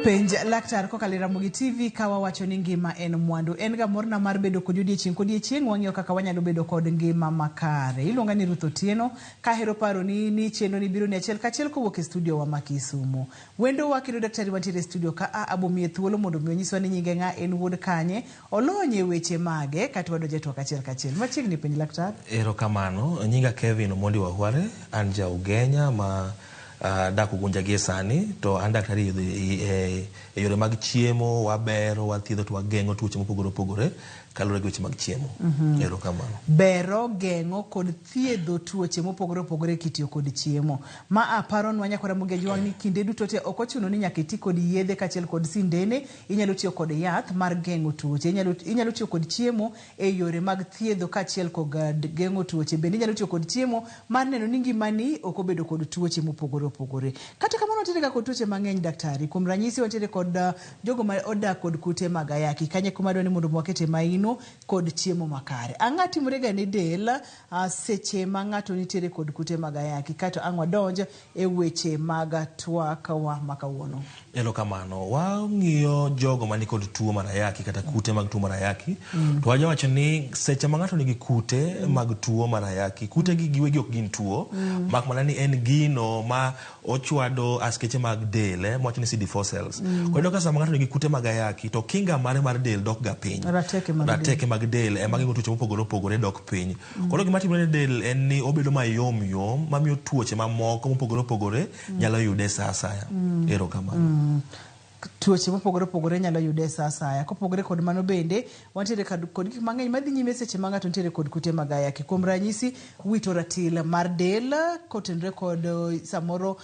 Penj laktar kokalo e Ramogi TV ka wawacho ni ngima en mwandu. En ga morna mar bedo kodi odiechieng' kodiechieng' wang'iyo kaka wanyalo bedo kod ngima makare. Iluonga ni Ruth Otieno kahero paroni ni chenro ni biro ni achiel kachiel kowuok e studio wa ma Kisumu. Wendowa kendo daktari mantiere e studio ka a abomiye thuolo mondo mi onyiswa ni nyinge ng'a, en wuod kanye, olony e weche mage kata wadonje twak achiel kachiel. Machiegni penj laktar. Erokamano. Nyinga Kevin Omondi Wahware, an ja Ugenya ma dak Ugunja gie sani to an daktari e e yore mag chiemo, wabero, wathiedho to wageng'o tuoche mopogore opogore kaluwore gi weche mag chiemo. Erokamano. Bero, geng'o kod thiedho tuoche mopogore opogore kitiyo kod chiemo. Ma a paronwa nyakwara Mogejwang' ni kinde duto te ok ochuno ni nyaka iti kod yedhe kaachiel kod sindene, inyalo tiyo kod yath mar geng'o tuoche, inyalo, inyalo tiyo kod chiemo e yore mag thiedho kaachiel kod geng'o tuoche. Bende inyalo tiyo kod chiemo mar neno ni ngimani ok obedo kod tuoche mopogore opogore. Kata kamano wantiere ga kod tuoche mang'eny daktari. Kuom ranyisi wantiere kod jogo ma odak kod kute mag ayaki. Kanye kuma adwa ni mondo wakete maino kod chiemo makare. Ang'a timore ga ne del seche ma ng'ato nitiere kod kute mag ayaki? Kaeto ang' wadonj e weche mag twak wa ma kawuono. Erokamano. Wang'iyo jogo man kod tuo mar ayaki kata kute mag tuo mar ayaki to wajawacho ni seche ma ng'ato nigi kute mag tuo mar ayaki, kute gi giwegi ok gin tuo, mak mana ni en gino ma ochwado askeche mag del eh, mwacho ni CD4 cells. Koro iyudo ka sama ng'ato nigi kute mag ayaki to kinga mare mar del dok ga piny. Rateke mag del. Rateke mag del ema geng'o tuoche mopogore opogore dok piny. Koro gima timore ne del en ni obedo mayom yom mamiyo tuoche mamoko mopogore opogore nyalo yude e saa asaya. Erokamano. Tuoche mopogore opogore nyalo yude e saa asaya. Kopogore kod mano bende, wantiere kod gik mang'eny madhi nyime seche ma ng'ato nitiere kod kute mag ayaki. Kuom ranyisi, wito ratil mar del kotenore kod samoro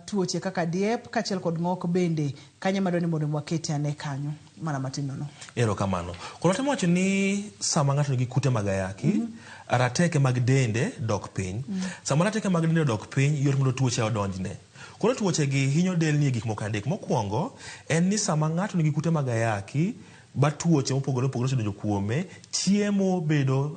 tuoche kaka diep kaachiel kod ng'ok bende. Kanyo ema adwa ni mondo wakete ane kanyo mana matin nono. Erokamano. Koro watemo wacho ni sama ng'ato nigi kute mag ayaki, rateke mag dende dok piny. Sama rateke mag dende odok piny, yot mondo tuoche odonjne. Koro tuoche gi hinyo del ni e gik moko adek. Mokwongo, en ni sama ng'ato nigi kute mag ayaki, ba tuoche mopogore opogore osedonjo kuome, chiemo bedo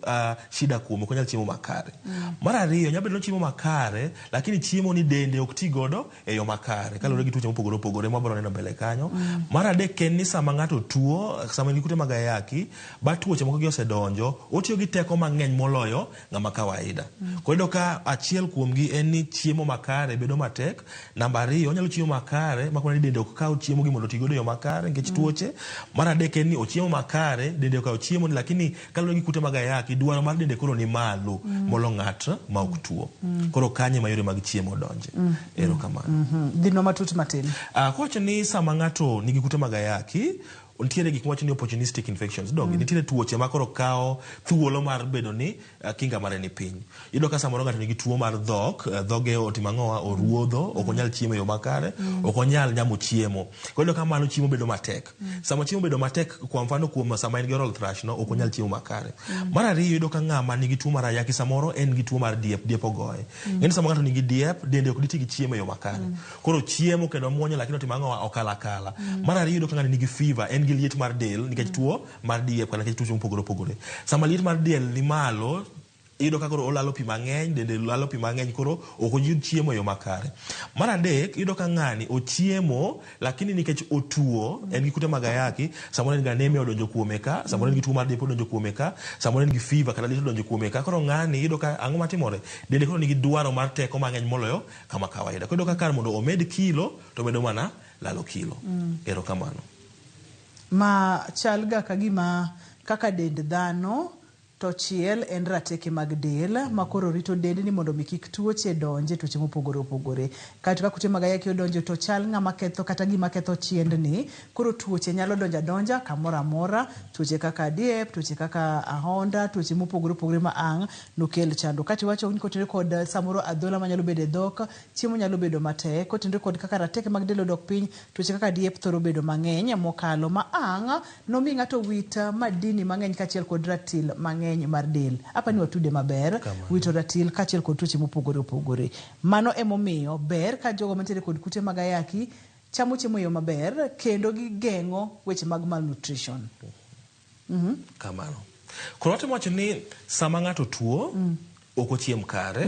shida kuome, ok onyal chiemo makare. Mar ariyo, nyalo bedo ni ochiemo makare, lakini chiemo ni dende ok ti godo e yo makare, kaluwore gi tuoche mopogore opogore mwabiro neno mbele kanyo. Mar adek en ni sama ng'ato tuo, sama en gi kute mag ayaki, ba tuoche moko gi osedonjo, otiyo gi teko mang'eny moloyo ng'ama kawaida. Koro iyudo ka achiel kuomgi en ni chiemo makare bedo matek. Namba ariyo, onyalo chiemo makare mak mana ni dende ok kaw chiemo gi mondo oti godo e yo makare nikech tuoche. Mar adek en ni ochiemo makare, dende okawo chiemo ni lakini kaluwore gi kute mag ayaki, dwaro mar dende koro ni malo molo ng'at ma ok tuo. Koro kanyo ema yore mag chiemo donje. Erokamano. Dhinwa matut matin. Kowacho ni sama ng'ato nigi kute mag ayaki, nitiere gik mwacho ni opportunistic infections donge nitiere tuoche ma koro kawo thuolo mar bedo ni kinga mare ni piny. Iyudo ka samoro ng'ato nigi tuo mar dhok, dhoge otimo ang'owa, oruodho, ok onyal chiemo e yo makare, ok onyal nyamo chiemo. Koro iyudo ka mano chiemo bedo matek. Sama chiemo bedo matek, kwa mfano kuom sama en gi oral thrush no, ok onyal chiemo makare. Mar ariyo iyudo ka ng'ama nigi tuo mar ayaki samoro en gi tuo mar diep, diep ogoye. Ing'e ni sama ng'ato nigi diep, dende ok diti gi chiemo e yo makare. Koro chiemo kendo muonyo lakini otimo ang'o okalo akala. Mar ariyo iyudo ka ng'ani nigi fever, en gi liet mar del nikech tuo mar diep kata nikech tuoche mopogore opogore. Sama liet mar del ni malo, iyudo ka koro olalo pi mang'eny, dende lalo pi mang'eny koro ok oyud chiemo e yo makare. Mar adek, iyudo ka ng'ani ochiemo lakini nikech otuo, en gi kute mag ayaki, samoro en gi anemia odonjo kuome ka, samoro en gi tuo mar diep odonjo kuome ka, samoro en gi fever kata liet odonjo kuome ka. Koro ng'ani iyudo ka ang'o matimore? Dende koro nigi dwaro mar teko mang'eny moloyo kama kawaida. Koro iyudo ka kar mondo omed kilo to omedo mana lalo kilo. Erokamano. Ma chal ga ka gima kaka dend dhano to chiel en rateke mag del ma koro rito dendni mondo mi kik tuoche donje, tuoche mopogore opogore. Kaeto ka kute mag ayaki odonjo to chal ng'ama ketho kata gima ketho chiendni, koro tuoche nyalo donjo adonja kamoro amora, tuoche kaka adiep, tuoche kaka ahonda, tuoche mopogore opogore ma ang' nokel chandruok. Kaeto iwacho ni kotenore kod samoro adhola manyalo bedo e dhok, chiemo nyalo bedo matek. Kotenore kod kaka rateke mag del odok piny, tuoche kaka diep thoro bedo mang'eny mokalo ma ang' nomi ng'ato wit madini mang'eny kaachiel kod ratil mang'eny mar del. Apa ni watude maber, wito ratil kaachiel kod tuoche mopogore opogore. Mano emomiyo ber ka jogo mantiere kod kute mag ayaki chamo chiemo e yo maber kendo gigeng'o weche mag malnutrition. Kamano. Koro watemo wacho ni sama ng'ato tuo, Ok ochiem kare.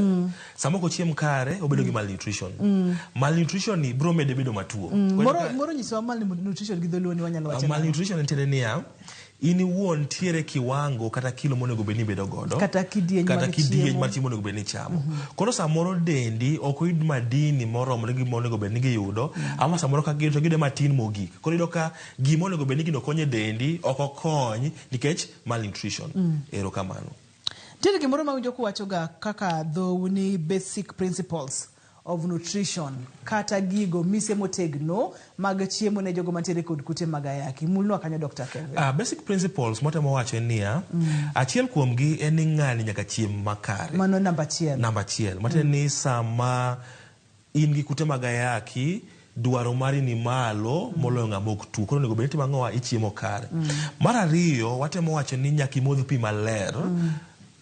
Sama ok ochiem kare, obedo gi malnutrition. Malnutrition ni biro mede bedo matuo. Koro Moro moro nyisowa malnutrition gi dholuo ni wanyalo wacho nang'o? Malnutrition en tiende niya, in iwuon ntiere kiwango kata kilo monego bed ni ibedo godo. Kata kidieny kata mar kidieny chiemo. mar chiemo onego bed ni ichamo. Koro samoro dendi ok oyud madini moromo ne gima onego bed ni giyudo, ama samoro ka giyudo to giyude matin mogik. Koro iyudo ka gima onego bed ni gino konyo e dendi ok okony nikech malnutrition. Erokamano. Nitiere gimoro ma awinjo kuwachoga kaka dhou ni basic principles of nutrition kata gigo mise motegno mag chiemo ne jogo mantiere kod kute mag ayaki. Mulnwa kanyo Dr. Kevin. Basic principles mwatemo wacho en niya, achiel kuomgi en ni ng'ani nyaka chiem makare. Mano namba achiel. Namba achiel. Matiende ni sama in gi kute mag ayaki, dwaro mari ni malo moloyo ng'ama ok tuo. Koro onego bed ni itimo ang'owa? Ichiemo kare. Mar ariyo, watemo wacho ni nyaka imodh pi maler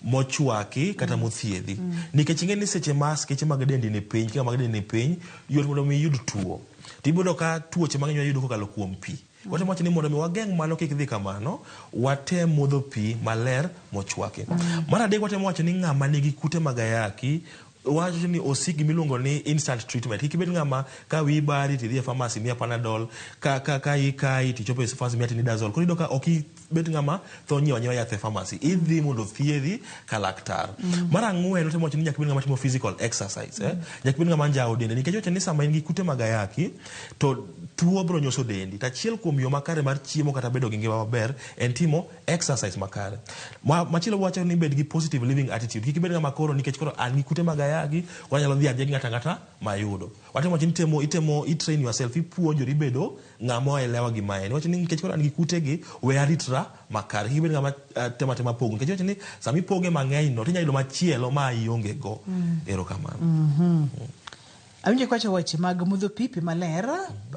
mochwaki kata mothiedhi. Nikech ing'e ni seche ma askeche mag dendi ni piny, kinga mag dendi ni piny, yot mondo mi iyud tuo. To ibiro yudo ka tuoche mang'eny wayudo kokalo kuom pi. Watemo wacho ni mondo mi wageng' mano kik dhi kamano, watem modho pi maler mochwaki. Mar adek watemo wacho ni ng'ama nigi kute mag ayaki, wacho ni osik gima iluongo ni instant treatment. Kik ibed ng'ama ka wiyi bari to idhi e pharmacy miya Panadol, ka iyi kayi to ichopo e pharmacy miya Tinidazole. Koro iyudo ka ok ibed ng'ama tho nyiewo anyiewa yath e pharmacy. Idhi mondo othiedhi ka laktar. Mar ang'wen watemo wacho ni nyaka ibed ng'ama timo physical exercise. Nyaka ibed ng'ama njawo dende. Nikech iwacho ni sama in gi kute mag ayaki, to tuo biro nyoso dendi. To achiel kuom yo makare mar chiemo kata bedo gi ngima maber en timo exercise makare. Machielo wacho ni bed gi positive living attitude. Kik ibed ng'ama koro nikech koro an gi kute mag ayaki, koro anyalo dhi adhiya gi ng'ato ang'ata mayudo. Watemo wacho ni itemo, i train yourself, ipuonjori bedo ng'ama oelewa gima en. Iwacho ni nikech koro an gi kutegi, we aritra makare. Kik ibed ng'ama temo atema pogo. Nikech iwacho ni sama ipoge mang'eny no, tinyalo yudo machielo ma ionge go. Erokamano. Awinjo kiwacho weche mag modho pi, pi maler,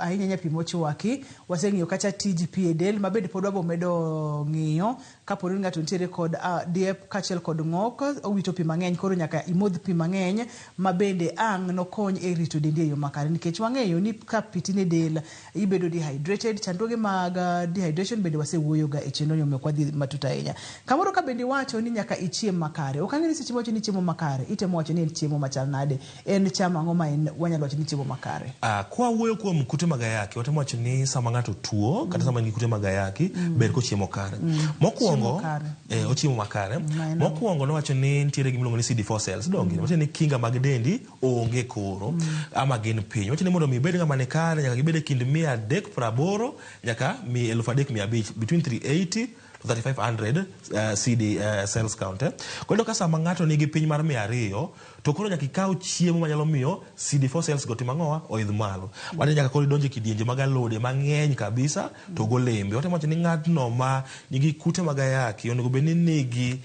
ahinya ahinya pi mochwaki. Waseng'iyo kacha tij pi e del, ma bende pod wabo medo ng'iyo kapo ni ng'ato nitiere kod diep kaachiel kod ng'ok, owito pi mang'eny, koro nyaka imodh pi mang'eny ma bende ang' nokony e rito dendi e yo makare. Nikech wang'eyo ni ka pi tin e del, ibedo dehydrated. Chandruoge mag dehydration bende wasewuoyoga e chenro ni, omiyo ok wadhi matut ahinya. Kamoro ka bende iwacho ni nyaka ichiem makare. Ok ang'e ni seche miwacho ni chiemo makare, itemo wacho ni en chiemo machal nade? En chamo ang'o ma en wanyalo wacho ni chiemo makare? Kwa wuoyo kuom kute mag ayaki, watemo wacho ni sama ng'ato tuo, kata sama en gi kute mag ayaki, ber kochiemo kare. Mokwongo, Chiemo kare. Ochiemo makare. Ma en ang'o? Mokwongo nowacho ni nitiere gima iluongo ni CD4 cells, donge? Matiende ni kinga mag dendi onge koro, ama gin piny. Wacho ni mondo mi ibed ng'ama ni kare, nyaka gibed e kind 380 nyaka 3500, between 380 to 3500 CD cells count. Koro iyudo ka sama ng'ato nigi piny mar 200, to koro nyaka ikaw chiemo manyalo miyo CD4 cells go tim ang'owa? Oidh malo. Mano nyaka koro idonje kidienje mag alode mang'eny kabisa to golembe. Watemo wacho ni ng'atno ma nigi kute mag ayaki onego bed ni nigi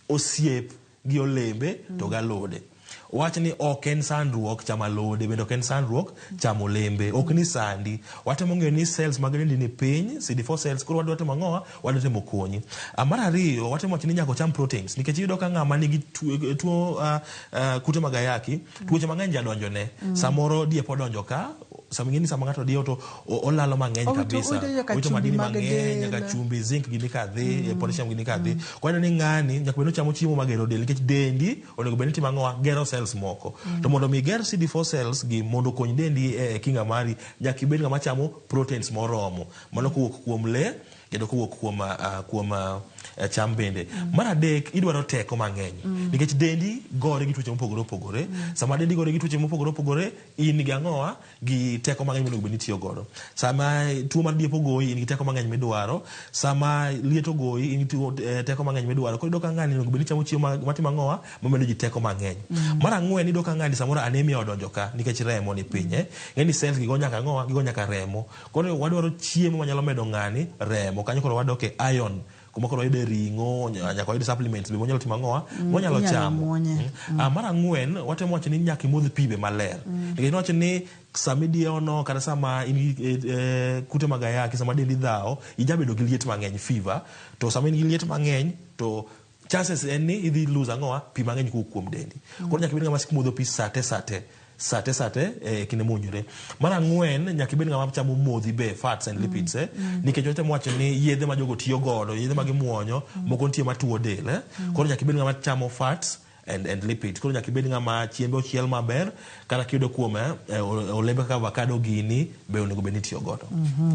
osiep gi olembe to galode. Wach ni ok en sandruok chamo alode, bende ok en sandruok chamo olembe. Ok ni sandi. Watemo ng'eyo ni cells mag dendi ni piny, CD4 cells, koro wadwa timo ang'owa? Wadwa temo konyi. Mar ariyo, watemo wacho ni nyaka ocham proteins. Nikech iyudo ka ng'ama nigi tuo kute mag ayaki, tuoche mang'eny jadonjone. Samoro diep odonjo ka, sama ing'e ni sama ng'ato diewo to olalo mang'eny kabisa. Owito nyaka Owito chumbi madini mag mang'eny, nyaka del. chumbi, zinc gini kadhi, potassium gini kadhi. Kwa hiyo ni ng'ani nyaka bed ni ochamo chiemo magero del, nikech dendi onego bed ni timo ang'owa? Gero cells moko. To mondo mi iger CD4 cells gi mondo okony dendi e kinga mari, nyaka ibed ng'ama chamo proteins moromo. Mano kowuok kuom lee kendo kowuok kuom cham bende. Mar adek, idwaro teko mang'eny. Nikech dendi gore gi tuoche mopogore opogore. Sama dendi gore gi tuoche mopogore opogore, in gi ang'owa? Gi teko mang'eny monego bed ni itiyo godo. Sama tuo mar diep ogoyi, in gi teko mang'eny midwaro. Sama liet ogoyi, in gi teko mang'eny midwaro. Koro iyudo ka ng'ani onego bed ni chamo chiemo matimo ang'owa? Mamedo ji teko mang'eny. Mar ang'wen, iyudo ka ng'ani samoro anemia odonjo ka, nikech remo ni piny. Ng'eni cells gigo nyaka ang'owa? Gigo nyaka remo. Koro wadwaro chiemo manyalo medo ng'ani remo. Kanyo koro wadok e iron. Kuma koro wayude ring'o, nyaka wayud supplements be mwanyalo timo ang'owa? Mwanyalo Inyalo chamo. muonye. Mar ang'wen, watemo wacho ni nyaka imodh pi be maler. Nikech niwacho ni sama idiewo no, kata sama in gi kute mag ayaki, sama dendi dhawo, ijabedo gi liet mang'eny, fever. To sama in gi liet mang'eny, to chances en ni idhi lose ang'owa? Pi mang'eny kowuok kuom dendi. Koro nyaka ibed ng'ama sik modho pi sate sate. Sate sate kinde mowinjore. Mar ang'wen, nyaka ibed ng'ama chamo modhi be, fats and lipids. Nikech watemo wacho ni yedhe ma jogo tiyo godo, yedhe ma gimuonyo, moko nitie matuo del. Koro nyaka ibed ng'ama chamo fats and, and lipids. Koro nyaka ibed ng'ama chiembe ochiel maber kata kiyudo kuom eh, olembe kaka avocado gini be onego bed ni itiyo godo.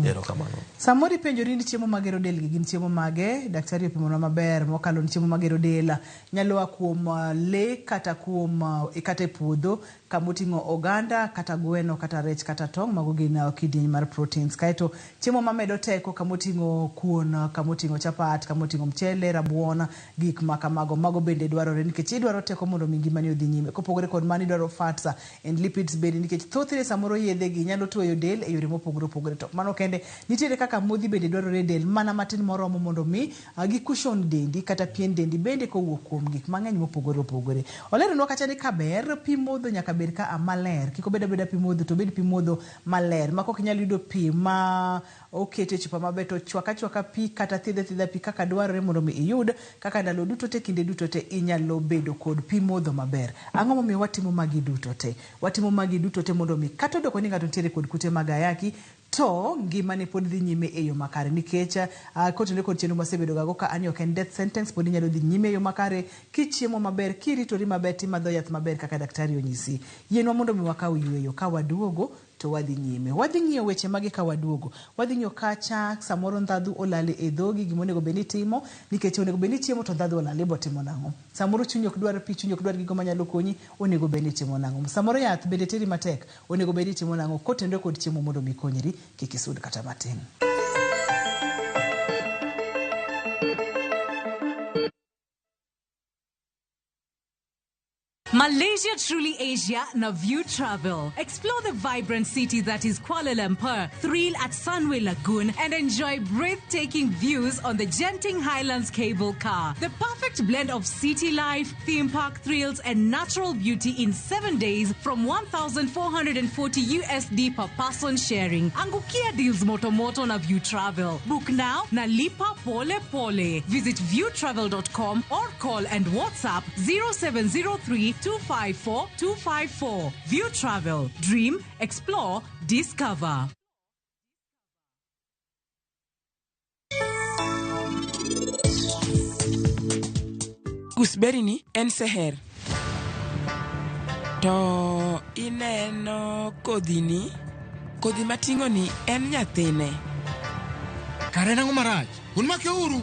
Erokamano. Samoro ipenjori ni chiemo magero del gi gin chiemo mage, daktari opimonwa maber mokalo ni chiemo magero del nyalo a kuom lee kata kuom kata e puodho kamoting'o oganda kata gweno kata rech kata tong' mago gin kidieny mar proteins. Kaeto chiemo mamedo teko kamoting'o kuon, kamoting'o chapat, kamoting'o mchele, rabuon, gik ma kamago mago bende dwarore nikech idwaro teko mondo mi ngimani odhi nyime. Kopogore kod mano idwaro fats and lipids bende nikech thothne samoro yedhe gi nyalo tuoyo del e yore mopogore opogore. To mano kende nitiere kaka modhi bende dwarore e del mana matin moromo mondo mi gi cushion dendi kata pien dendi bende kowuok kuom gik mang'eny mopogore opogore. Oleronwa kacha ni kaber pi modho nyaka bed ka a maler kik obed abeda pi modho to obed pi modho maler ma kok inyal yudo pi ma oket e chupa maber to chwak achwaka pi kata thiedh athiedha pi kaka dwarore mondo mi iyud kaka ndalo duto te kinde duto te inyalo bedo kod pi modho maber. Ang'o momiyo watimo magi duto te? Watimo magi duto te mondo mi kata odoko ni ng'ato nitiere kod kute mag ayaki to ngimane pod dhi nyime e yo makare nikech kotenore kod chenro mwasebedo ga go ka ani ok en death sentence pod inyalo dhi nyime e yo makare kichiemo maber kiritori maber timadho yath maber kaka daktari onyisi. Yienwa mondo mi wakaw yueyo ka waduogo to wadhi nyime. Wadhi ng'iyo weche mage ka waduogo. Wadhi ng'iyo kacha samoro ndhadhu olal e dhogi gima onego bed ni itimo nikech onego bed ni ichiemo to ndhadhu olal ibo timo nang'o. Samoro chunyi ok dwar pi, chunyi ok dwar gigo manyalo konyi, onego bed ni itimo nang'o. Samoro yath bende teri matek, onego bed ni itimo nang'o kotenore kod chiemo mondo mi ikonyri kik isud kata matin. Malaysia Truly Asia na View Travel. Explore the vibrant city that is Kuala Lumpur, thrill at Sunway Lagoon, and enjoy breathtaking views on the Genting Highlands cable car. The perfect blend of city life, theme park thrills, and natural beauty in 7 days from 1,440 USD per person sharing. Angukia deals moto moto na View Travel. Book now na lipa pole pole. Visit viewtravel.com or call and WhatsApp 0703 254 254. View Travel. Dream, explore, discover. Gooseberry ni en seher. To ineno kodhini, kodhi mating'oni en nyathine. Kare en ang'o marach? Un makeuru!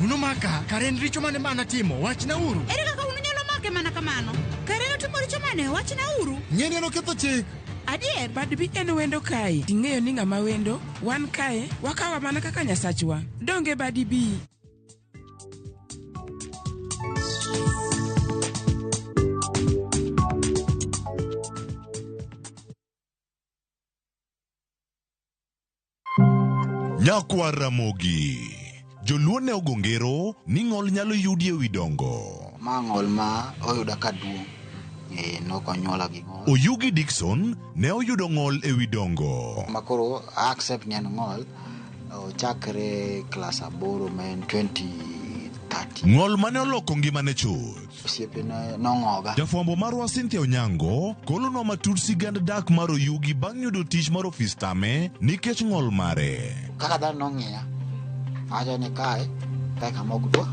Un umaka, kare en richo mane ma anatimo? Wachnauru! Ere kaka un unyalo make mana kamano? Kare notimo richo mane? Wachnauru! Ng'eni en oketho chik! Adier? Bad bi en wendo kae. Ting'eyo ni ng'ama wendo, wan kae, wakawa mana kaka Nyasachwa. Donge badi bi? Nyakwar Ramogi. Joluo ne ogo ngero ni ng'ol nyalo yudi e wi dongo. Ma ng'ol ma oyuda ka duong'. Eh, nok onyuola gi ng'ol. Oyugi Dickson ne oyudo ng'ol e wi dongo. Ma koro a accept ni en ng'ol ochakre klas aboro ma en 2013. Ng'ol mane oloko ngimane chuth. Osiepene nong'oga. Jafwambo marwa Cynthia Onyango kolonwa matut sigand dak mar Oyugi bang' yudo tich mar ofis tame nikech ng'ol mare. Kaka dhano nong'iya, awacho ni kae, kae kama ok dwa,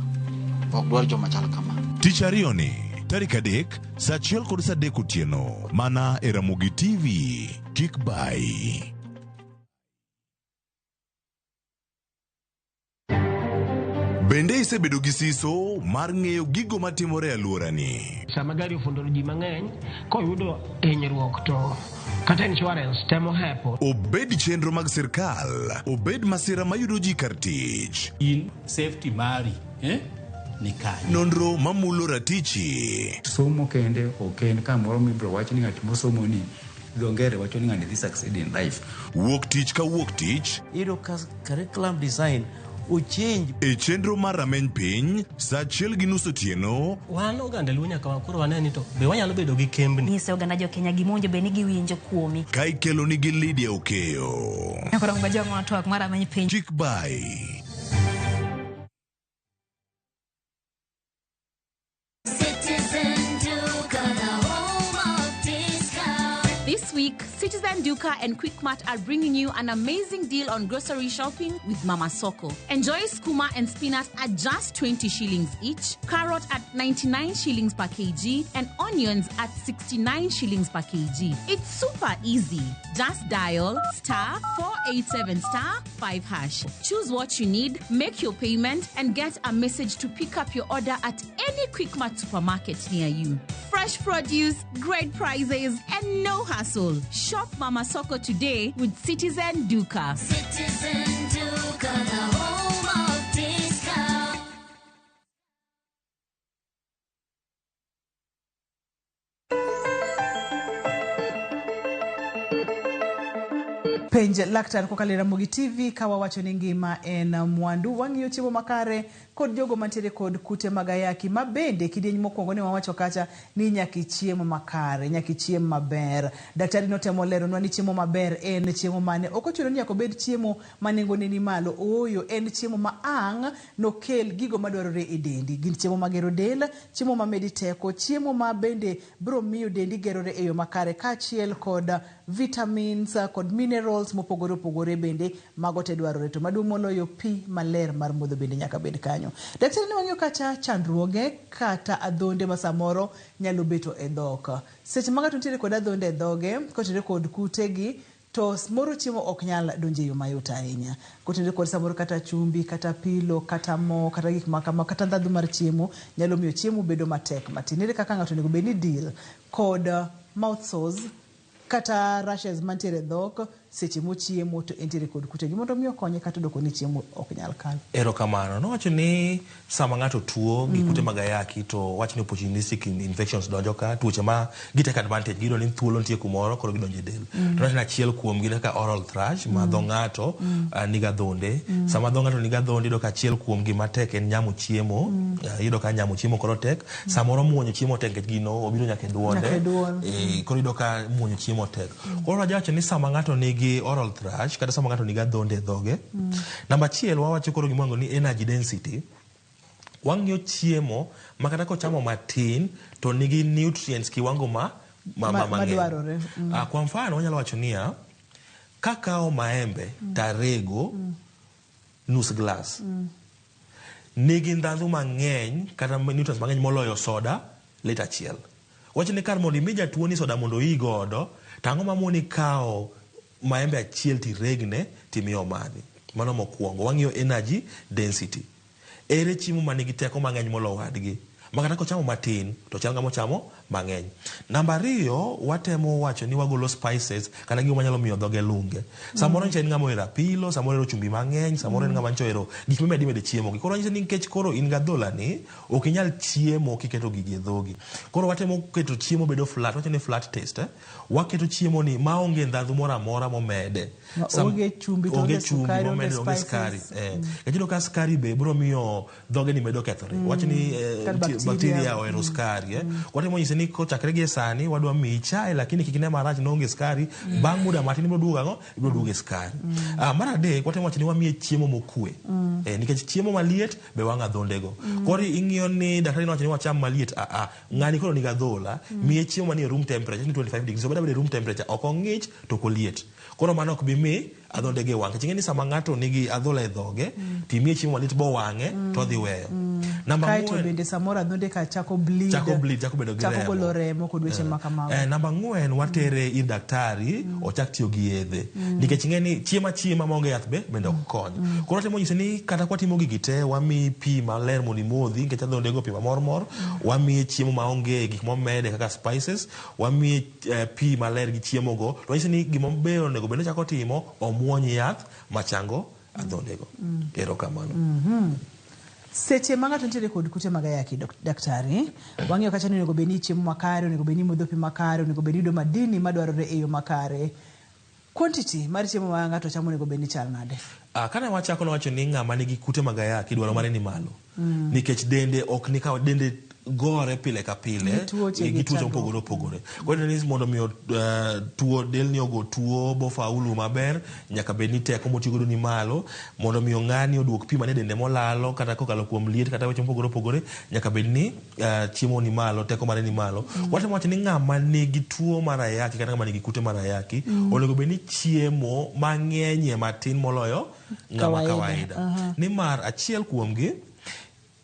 ok dwar joma chal kama. Tich ariyo ni, tarik 3, saa 1 kod saa 3 otieno, mana e Ramogi TV. Kik bayi. Bende isebedo gi siso mar ng'eyo gigo matimore e alworani? Sama gari ofundoro ji mang'eny, koyudo hinyruok to kata insurance temo hepo. Obed chenro mag sirkal, obed masira mayudo ji kar tich. In safety mari ni kanye? Nonro mamulo ratichi. Somo kende ok en kamoro mibiro wach ni ng'at mosomo ni dho ngere wacho ni ng'ani dhi succeed in life. Wuok tich ka wuok tich. Iyudo ka curriculum design ochange. E chenro mar rameny piny saa 1:30 otieno. Wan oganda Luo nyaka koro wane ni to be wanyalo bedo gi kembni. Nyise oganda jo Kenya gima owinjo bed ni giwinjo kuomi. Ka ikelo ni gi Lydia Okeyo. Koro ngojong'o twak mar rameny piny. Kik bai. This week, Citizen Duka and Quickmart are bringing you an amazing deal on grocery shopping with Mama Soko. Enjoy skuma and spinach at just 20 shillings each, carrot at 99 shillings per kg, and onions at 69 shillings per kg. It's super easy. Just dial star 487 star 5 hash. Choose what you need, make your payment, and get a message to pick up your order at any Quickmart supermarket near you. Fresh produce, great prices, and no hassle. Shop Mama Soko today with Citizen Duka. Citizen Duka, the home of discount. Penj laktar kokalo e Ramogi TV ka wawacho ni ngima en mwandu. Wang'iyo chiemo makare kod jogo mantiere kod kute mag ayaki ma bende kidieny mokwongo ne wawacho kacha ni nyaka ichiem makare, nyaka ichiem maber. Daktari notemo leronwa ni chiemo maber en chiemo mane. Ok ochuno ni nyaka obed chiemo ma nengone ni malo. Ooyo, en chiemo ma ang' nokel gigo madwarore e dendi. Gin chiemo magero del, chiemo mamedi teko, chiemo ma bende biro miyo dendi gerore e yo makare kaachiel kod vitamins kod minerals mopogore opogore bende mago te dwarore. To maduong' moloyo pi maler mar modho bende nyaka bed kanyo. Daktari ne wang'iyo kacha chandruoge kata adhonde ma samoro nyalo beto e dhok. Seche ma ng'ato nitiere kod adhonde e dhoge, kotenore kod kutegi, to moro chiemo ok nyal donjo e yo mayot ahinya. Kotenore kod samoro kata chumbi, kata pilo, kata mo, kata gik ma kama, kata ndhadhu mar chiemo nyalo miyo chiemo bedo matek matin. Ere kaka ng'ato onego bed ni deal kod mouth sores kata rashes mantiere e dhok seche mochiemo to entiere kod kutegi mondo mi okonye kata dwoko ni chiemo ok nyal kalo. Erokamano. Nowacho ni sama ng'ato tuo gi kute mag ayaki to wach ni opportunistic infections donjo ka, tuoche ma gi take advantage, giyudo ni thuolo nitie kumoro koro gidonjo e del. To nowacho ni achiel kuom gi kaka oral thrush ma dho ng'ato nigi adhonde. Sama dho ng'ato nigi adhonde iyudo ka achiel kuom gima tek en nyamo chiemo. Iyudo ka nyamo chiemo koro tek. Samoro muonyo chiemo tek nikech gino obiro nyaka e duonde. Nyaka e duol. Koro iyudo ka muonyo chiemo tek. Koro wajawacho ni sama ng'ato nigi oral thrush kata sama ng'ato nigi adhonde e dhoge, namba achiel wawacho koro gima iluongo ni energy density. Wang'iyo chiemo ma kata kochamo matin to nigi nutrients kiwango ma mang'eny. Madwarore. Kwa mfano wanyalo wacho niya, kakawo maembe tarego nus glass nigi ndhadhu mang'eny kata nutrients mang'eny moloyo soda lita achiel. Wach ni kar mondo imi jatuo ni soda mondo ii godo, to ang'o mamoni kawo maembe achiel tiregne timiyo omadhi. Mano mokwongo, wang'iyo energy density. Ere chiemo manigi teko mang'eny moloyo wadgi? Ma kata kochamo matin to chal ng'ama ochamo mang'eny. Namba ariyo, watemo wacho ni wagolo spices kata gigo manyalo miyo dhoge lunge. Samoro nyicha en ng'ama ohero apilo, samoro ohero chumbi mang'eny, samoro en ng'ama nyicha ohero gik mimedi medo e chiemo gi. Koro wanyiso ni nikech koro in gadhola ni, ok inyal chiemo kiketo gigi e dhogi. Koro watemo keto chiemo bedo flat, wacho ni flat taste. Waketo chiemo ni maonge ndhadhu moro amora momede. Onge chumbi, to onge onge chumbi sukari, onge momede, onge sukari. spices. Iyudo ka sukari be biro miyo dhoge ni medo kethore. Wach ni Kata nitie bacteria. bacteria ohero sukari. Watemo nyise ni kochakre gi sani wadwa miyi chae lakini kik ine marach noonge sukari. Bang' muda matin ibiro duogo ang'o? Ibiro duogo e sukari. Mar adek watemo wacho ni wamiye chiemo mokwe. Nikech chiemo maliet be wang'o adhondego. Koro ing'iyo ni daktari nowacho ni wacham maliet, ng'ani koro nigi adhola, miye chiemo manie room temperature ni 25 degrees, obed abeda e room temperature, ok ong'ich to ok oliet. Koro mano ok bi mi adhondege wang'. Nikech ing'e ni sama ng'ato nigi adhola e dhoge, timiye chiemo maliet bowang'e, to odhi weyo. Namba Kaeto ang'wen bende samoro adhonde ka chako bleed, chako bleed, chako bedo gi chako remo. golo remo kod weche ma kamago. Namba ang'wen watere ir daktari, ochak tiyo gi yedhe. Nikech ing'e ni chiemo achiema maonge yath be bende ok kony. Koro watemo nyise ni kata kwatimo gigi te, wamiyi pi maler mondo imodhi, nikech adhondego pi mamormor, wamiye chiemo maonge gik momede kaka spices, wamiye pi maler gi chiemo go. To wanyise ni gima ber onego bed ni ochako timo, omuony yath machango adhondego. Erokamano. Seche ma ng'ato nitiere kod kute mag ayaki, daktari, wang'iyo kacha ni onego bed ni ichiemo makare, onego bed ni imodho pi makare, onego bed ni iyudo madini madwarore e yo makare. Quantity mar chiemo ma ng'ato chamo onego bed ni chal nade? Kane wachako nowacho ni ng'ama nigi kute mag ayaki dwaro mare ni malo. Nikech dende ok ni ka dende gore pile ka pile Gi tuoche gi gi tuoche chandruok. mopogore opogore. Koro ineno ni mondo mi tuo delni ogo tuo bofaulu maber, nyaka bed ni teko motiyo godo ni malo. Mondo mi ng'ani oduok pi manie dende molalo kata kokalo kuom liet kata weche mopogore opogore, nyaka bed ni chiemo ni malo, teko mare ni malo. Watemo wacho ni ng'ama nigi tuo mar ayaki kata ng'ama nigi kute mar ayaki onego bed ni chiemo mang'enyie matin moloyo ng'ama Kawaida. kawaida. Nimar achiel kuomgi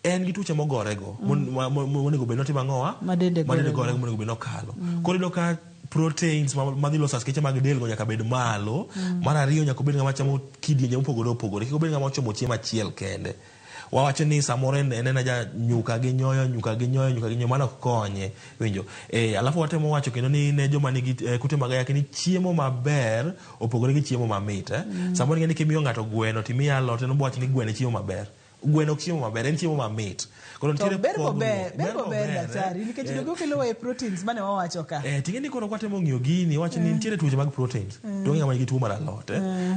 en gi tuoche mogorego monego bed ni otimo ang'owa Ma dende ma dende gorego. gorego monego bed ni okalo. Koro iyudo ka proteins madhi loso askeche mag del go nyaka bed malo. Mar ariyo nyaka obed ng'ama chamo kidienje mopogore opogore, kik obed ng'ama ochamo chiemo achiel kende. Wawacho ni samoro en ena ja nyuka gi nyoyo, nyuka gi nyoyo, nyuka gi nyoyo, mano ok konye. Winjo? Alafu watemo wacho kendo ni ne joma nigi kute mag ayaki ni chiemo maber opogore gi chiemo mamit. Samoro ing'e ni kimiyo ng'ato gweno timiye alot, en obo wacho ni gweno e chiemo maber. Gweno ok chiemo maber, en chiemo mamit. Koro To nitiere ber pogruok. bober, ber Ber bober bober, daktari, nikech donge okelo e proteins mane wawacho ka. Ting'e ni koro kwatemo ng'iyo gini, wacho ni nitiere tuoche mag proteins. To onge ng'ama nigi tuo mar alot.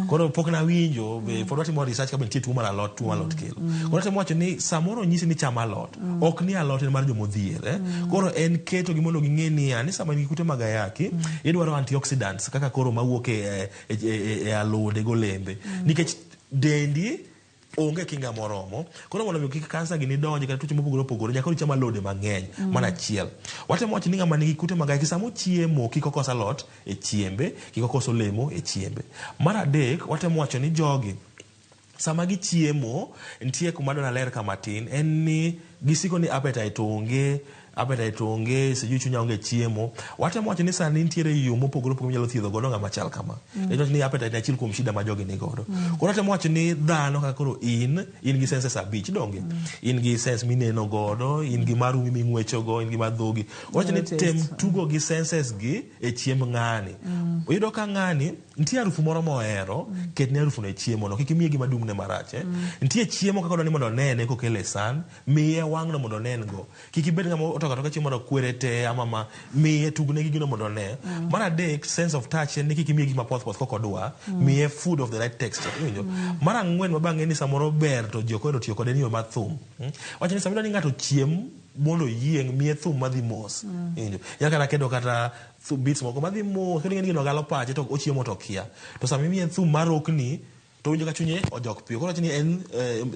Koro pok nawinjo, be pod watimo research ka be nitie tuo mar alot, tuo mar alot kelo. Koro watemo wacho ni samoro onyisi ni cham alot. Ok ni alot en mar jomodhier. Koro en keto gi mondo ging'e niya, ni sama in gi kute mag ayaki, idwaro antioxidants kaka koro mawuok e alode golembe. Nikech dendi onge kinga moromo. Koro mondo mi kik kansa gini donji kata tuoche mopogore opogore, nyaka icham alode mang'eny. Mana achiel. Watemo wacho ni ng'ama nigi kute mag ayaki sama ochiemo kik okos alot e chiembe, kik okos olemo e chiembe. Mar adek, watemo wacho ni jogi sama gichiemo nitie kuma adwa naler ka matin, en ni gisiko ni appetite onge, appetite onge, sijui chunya onge chiemo. Watemo wacho ni sani nitiere yo mopogore opogore minyalo thiedho godo ng'ama chal kama. Iwacho ni appetite en achiel kuom shida ma jogi ni godo. Koro watemo wacho ni dhano kaka koro in gi senses 5 donge? In gi sense mineno godo, in gi mar umi ming'wecho go, in gi mar dhogi. Wacho ni tem tugo gi senses gi e chiemb ng'ani. Iyudo ka ng'ani nitie harufu moro mohero, ketne harufu no e chiemo no, kik imiye gima dumne marach. Nitie chiemo kaka odwa ni mondo onene kokele e san, miye wang'no mondo onen go. Kik ibed ng'ama otoka toka chiemo mondo kwere te ama ma, miye tugne gi gino mondo one. Mar adek, sense of touch en ni kik imiye gik mapoth poth kok odwa, miye food of the right texture. Iwinjo? Mar ang'wen ma bang'e ni samoro ber to ji ok ohero tiyo kode ni yo mar thum. Wacho ni sama idwa ni ng'ato ochiem mondo oyieng', miye thum madhi mos. Iwinjo? Nyaka kata keto kata beats moko madhi mos, kendo ing'e ni gino galo pache to ochiemo to okia. To sama imiye thum marokni, to winjo ka chunye ojok piyo. Koro wacho ni en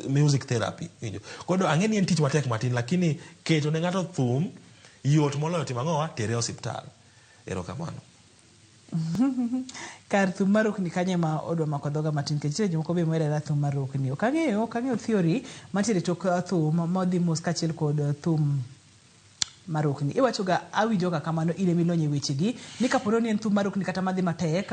music therapy. Iwinjo? Koro ang'e ni en tich matek matin, lakini keto ne ng'ato thum yot moloyo timo ang'owa, tere e osiptal. Erokamano. Kar thum marokni kanye ma odwa mako dhoga matin, nikech nitie jomoko be mohero ahera thum marokni. Ok ang'eyo theory mantiere tok thum modhi mos kaachiel kod thum marokni. Iwacho ga, awinjo ga kamano in ema ilony e wechegi, ni kapo ni en thum marokni kata madhi matek,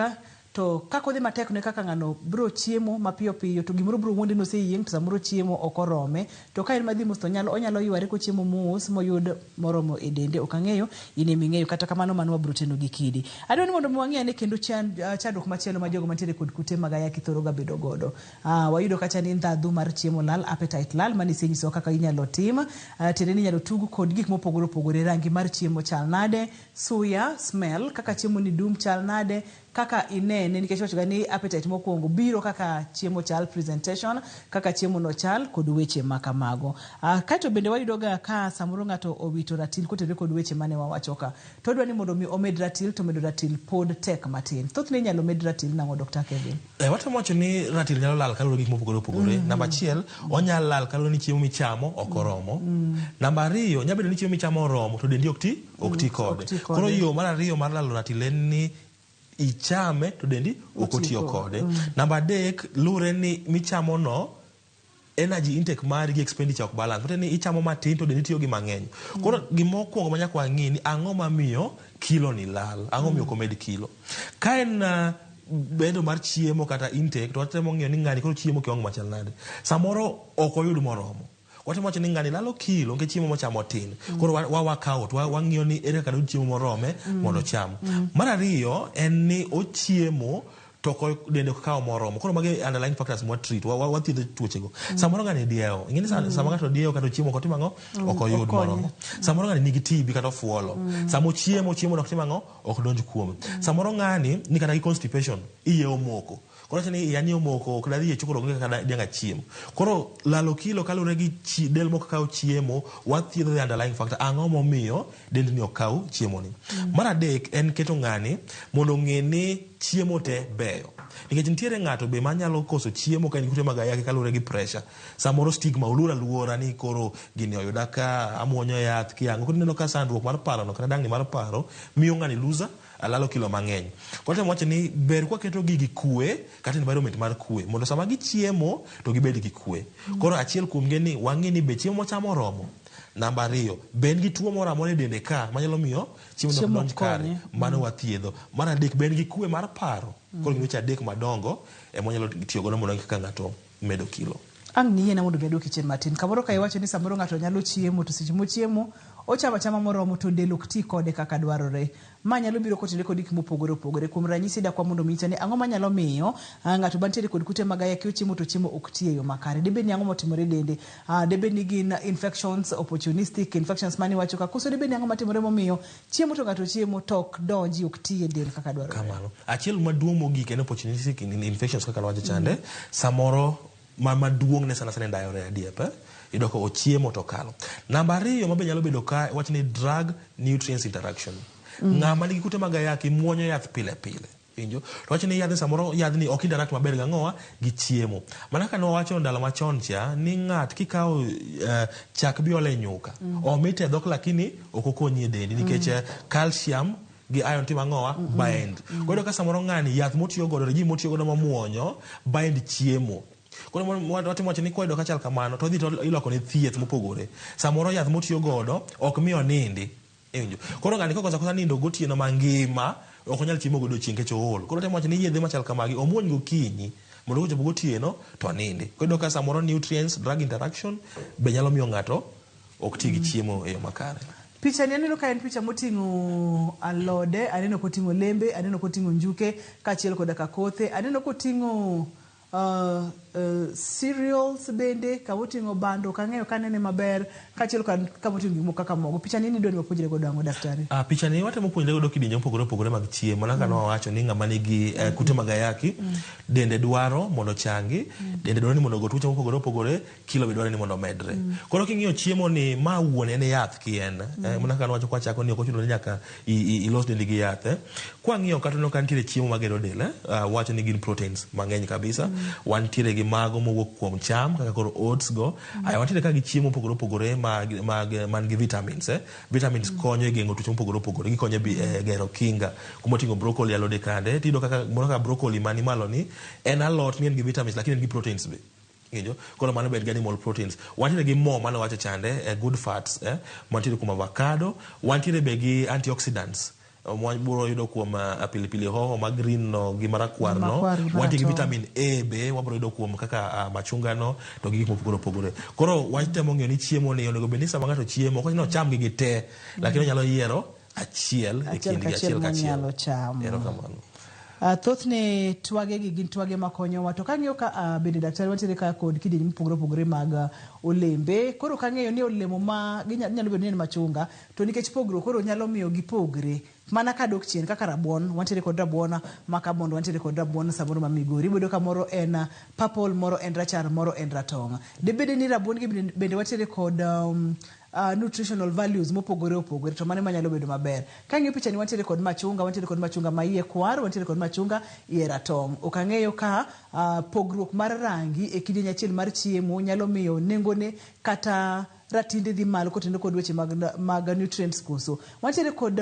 to kaka odhi matek no e kaka ng'ano biro chiemo mapiyo piyo, to gimoro biro wuonde ni oseyieng' to samoro chiemo ok orome. To ka en madhi mos to onyalo yware kochiemo mos moyud moromo e dende. Ok ang'eyo, in ema ing'eyo. Kata kamano mano wabiro teno gi kidi. Adwaro ni mondo mi wang'i ane kendo chandruok machielo ma jogo mantiere kod kute mag ayaki thoro ga bedo godo. Wayudo kacha ni ndhadhu mar chiemo lal, appetite lal, mano isenyisowa kaka inyalo tim. Tiende ni inyalo tug kod gik mopogore opogore. Rangi mar chiemo chal nade, suya, smell, kaka chiemo ni dum chal nade, kaka inene, nikech iwacho ga ni appetite mokwongo biro kaka chiemo chal, presentation, kaka chiemo no chal, kod weche ma kamago. Kaeto bende wayudo ga ka samoro ng'ato owito ratil kotenore kod weche mane wawacho ka. To odwa ni mondo mi omed ratil, to medo ratil pod tek matin. Thothne inyalo med ratil nang'o, Dr. Kevin? Watemo wacho ni ratil nyalo lal kaluwore gi gik mopogore opogore. Namba achiel, onyalo lal kaluwore ni chiemo michamo ok oromo. Namba ariyo, nyalo bedo ni chiemo michamo oromo to dendi ok ti kode. Ok ti kode. Koro yo mar ariyo mar lalo ratil en ni ichame to dendi ok otiyo kode. Namba adek, luwore ni michamo no energy intake mari gi expenditure ok balance. Matiende ni ichamo matin to dendi tiyo gi mang'eny. Koro gima okwongo ma nyaka wang'i ni ang'o mamiyo kilo ni lal, ang'o miyo ok omed kilo. Ka en bedo mar chiemo kata intake, to watemo ng'iyo ni ng'ani koro chiemo kiwango machal nade. Samoro ok oyud moromo. Watemo wacho ni ng'ani lalo kilo nikech chiemo mochamo tin. Koro wa work out, wang'iyo ni ere kaka doyud chiemo morome mondo ocham. Mar ariyo en ni ochiemo to dende ok kaw moromo. Koro magi underlying factors mwa treat, wathiedho tuochego. Samoro ng'ani diewo. Ing'e ni sama ng'ato diewo kata ochiemo ok otim ang'o? Ok oyud moromo. Samoro ng'ani nigi TB kata ofuolo. Sama ochiemo, chiemo no ok tim ang'o? Ok donj kuome. Samoro ng'ani ni kata gi constipation, iye omoko. Koro wacho ni iya ni omoko ok dadhi e choo koro onge kaka dang' achiem. Koro lalo kilo kaluwore gi chi, del mok kaw chiemo, wathiedho the underlying factor. Ang'o momiyo dendni ok kaw chiemo ni? Mar adek en keto ng'ani mondo ong'e ni chiemo te beyo. Nikech nitiere ng'ato be manyalo koso chiemo ka en gi kute mag ayaki kaluwore gi pressure. Samoro stigma oluor aluora ni koro gini oyuda ka amuonyo yath kiang'o. Koro ineno ka sandruok mar paro no kata dangni mar paro miyo ng'ani loser lalo kilo mang'eny. Koro atemo wacho ni ber kwaketo gigi kwe kata environment mar kwe mondo sama gichiemo to gibed gi kwe. Koro achiel kuom gi en ni wang'i ni be chiemo mwachamo oromo. Namba ariyo, be en gi tuo moro amora e dende ka manyalo miyo chiemo no ok Chiemo donj ok kare. konye. Mano wathiedho. Mar adek, be en gi kwe mar paro. Koro gin weche adek madongo ema wanyalo tiyo godo mondo wang'e kaka ng'ato medo kilo. Ang' niyiena mondo mi aduoki chien matin. Kamoro ka iwacho ni samoro ng'ato nyalo chiemo to seche mochiemo ochamo achama moromo to del ok ti kode kaka dwarore. Ma nyalo biro kotenore kod gik mopogore opogore. Kuom ranyisi dakwa mondo mi nyisa ni ang'o manyalo miyo ng'ato mantiere kod kute mag ayaki ochiemo to chiemo ok ti e yo makare. Debed ni ang'o motimore e dende? Debed ni gin infections, opportunistic infections mane iwacho ka. Koso debed ni ang'o matimore momiyo chiemo to ng'ato chiemo to ok donji, ok ti e del kaka dwarore. Kamano. Achiel maduong' mogik en opportunistic infections kaka nawacho chande. Samoro ma maduong' ne sana sana en diarrhea diep. Iyudo ka ochiemo to okalo. Namba ariyo mabe nyalo bedo ka wach ni drug nutrients interaction. Ng'ama nigi kute mag ayaki muonyo yath pile pile. Winjo? To wach ni yadhni samoro yadhni ok interact maber gi ang'owa gi chiemo. Mana kaka ne wawacho ndalo machon cha ni ng'at kikawo chak biole nyuka. Omit e dhok lakini ok okonyi e dendi nikech calcium gi iron timo ang'owa bind. Koro ka samoro ng'ani yath motiyo godo regime motiyo godo mamuonyo bind chiemo. Koro watimo wacho ni koyudo ka chal kamano to odhi to iloko ne thieth mopogore. Samoro yath motiyo godo ok mi onindi. Iwinjo? Koro ng'ani kokoso akosa nindo gotieno mangima ok onyal chiemo godiochieng' nikech ool. Koro temo wacho ni yedhe machal kamagi omuony gokinyi mondo kochopo gotieno to onindi. Koro iyudo ka samoro nutrients, drug interaction be nyalo miyo ng'ato ok ti gi chiemo e yo makare. Picha ni aneno ka en picha moting'o alode, aneno koting'o olembe, aneno koting'o njuke kaachiel koda ka kothe, aneno koting'o cereals bende, kama oting'o bando, ok ang'eyo kanene maber, kaachiel kod kama oting'o gik moko kaka mogo. Picha ni idwa ni wapuonjre godo ang'o daktari? Picha ni watemo puonjre godo kidienje mopogore opogore mag chiemo. Mana kaka wawacho ni ng'ama nigi kute mag ayaki, dende dwaro mondo ochangi, dende dwaro ni mondo ogo tuoche mopogore opogore, kilo be dwaro ni mondo omedre. Koro king'iyo chiemo ni ma wuon en yath kien. Mana kaka nawacho kwachako ni ok ochuno ni nyaka ilos dendi gi yath. Kwang'iyo kata ka nitiere chiemo magero del, wacho ni gin proteins mang'eny kabisa. Wantiere gi mago mowuok kuom cham kaka koro oats go. Aya wantiere ka gi chiemo mopogore opogore man gi vitamins. Vitamins konyo e geng'o tuoche mopogore opogore. Gikonyo e gero kinga. Kuma oting'o broccoli alode kande. Tiyudo kaka moro kaka broccoli mani malo ni en alot ni en gi vitamins lakini en gi proteins be. Winjo? Koro mano bed gi animal proteins. Wantiere gi mo mane wacho chande, good fats, mantiere kuom avocado. Wantiere be gi antioxidants. Wabiro yudo kuom pilipili hoho ma green no gi marakwar no. Makwar gi Wantiere gi maratong'. vitamin A be wabiro yudo kuom kaka machunga no to gi gik mopogore opogore. Koro watemo ng'eyo ni chiemo ni onego bed ni sama ng'ato chiemo ok ni ocham gi te, lakini onyalo yiero achiel e Achiel kindgi, kachiel achiel kachiel. monyalo chamo. Erokamano. Thothne twage gi gin twage makonyowa to kang'iyo ka bende daktari wantiere ka kod kidienje mopogore opogore mag olembe. Koro kang'eyo ni olemo ma nyalo bedo ni en machunga to nikech pogruok koro nyalo miyo gipogre. Mana kadok chien kaka rabuon, wantiere kod rabuon ma Kabondo, wantiere kod rabuon samoro ma Migori. Iboyudo ka moro en purple, moro en rachar, moro en ratong'. Dibed ni rabuon gi bende wantiere kod nutritional values mopogore opogore to mano manyalo bedo maber. Kang'iyo picha ni wantiere kod machunga, wantiere kod machunga ma iye kwar, wantiere kod machunga iye ratong'. Ok ang'eyo ka pogruok mar rangi e kidieny achiel mar chiemo nyalo miyo nengone kata ratinde dhi malo kotenore kod weche mag nutrients koso. Wantiere kod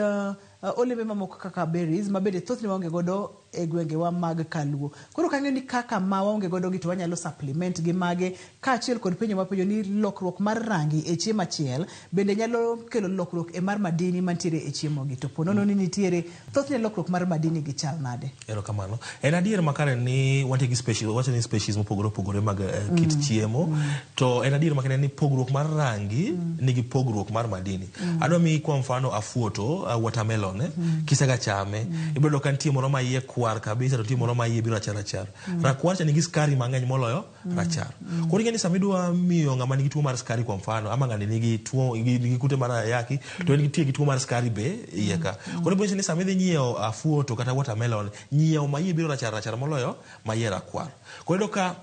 olembe mamoko kaka berries ma bende thothne waonge godo e gwengewa mag Kaluo. Koro kang'eyo ni kaka ma waonge godo gi to wanyalo supplement gi mage kaachiel kod penjo mapenjo ni lokruok mar rangi e chiemo achiel bende nyalo kelo lokruok e mar madini mantiere e chiemo gi. To po nono ni nitiere thothne lokruok mar madini gi chal nade? Erokamano. En adier makare ni wantie gi species, wacho ni species mopogore opogore mag kit chiemo. To en adier makare ni pogruok mar rangi nigi pogruok mar madini. Adwa miyi kwa mfano afuoto, watermelon. watermelon kisega chame ibiro yudo ka nitie moro ma iye kwar kabisa to nitie moro ma iye biro rachar rachar. Rakwar cha nigi skari mang'eny moloyo rachar. Koro ing'e ni sama idwa miyo ng'ama nigi tuo mar skari kwa mfano ama ng'ani nigi tuo nigi kute mar ayaki to en nitie gi tuo mar skari be iye ka. Koro ibiro ni sama idhi nyiewo afuoto kata watermelon, nyiew ma iye biro rachar rachar moloyo ma iye rakwar. Koro iyudo ka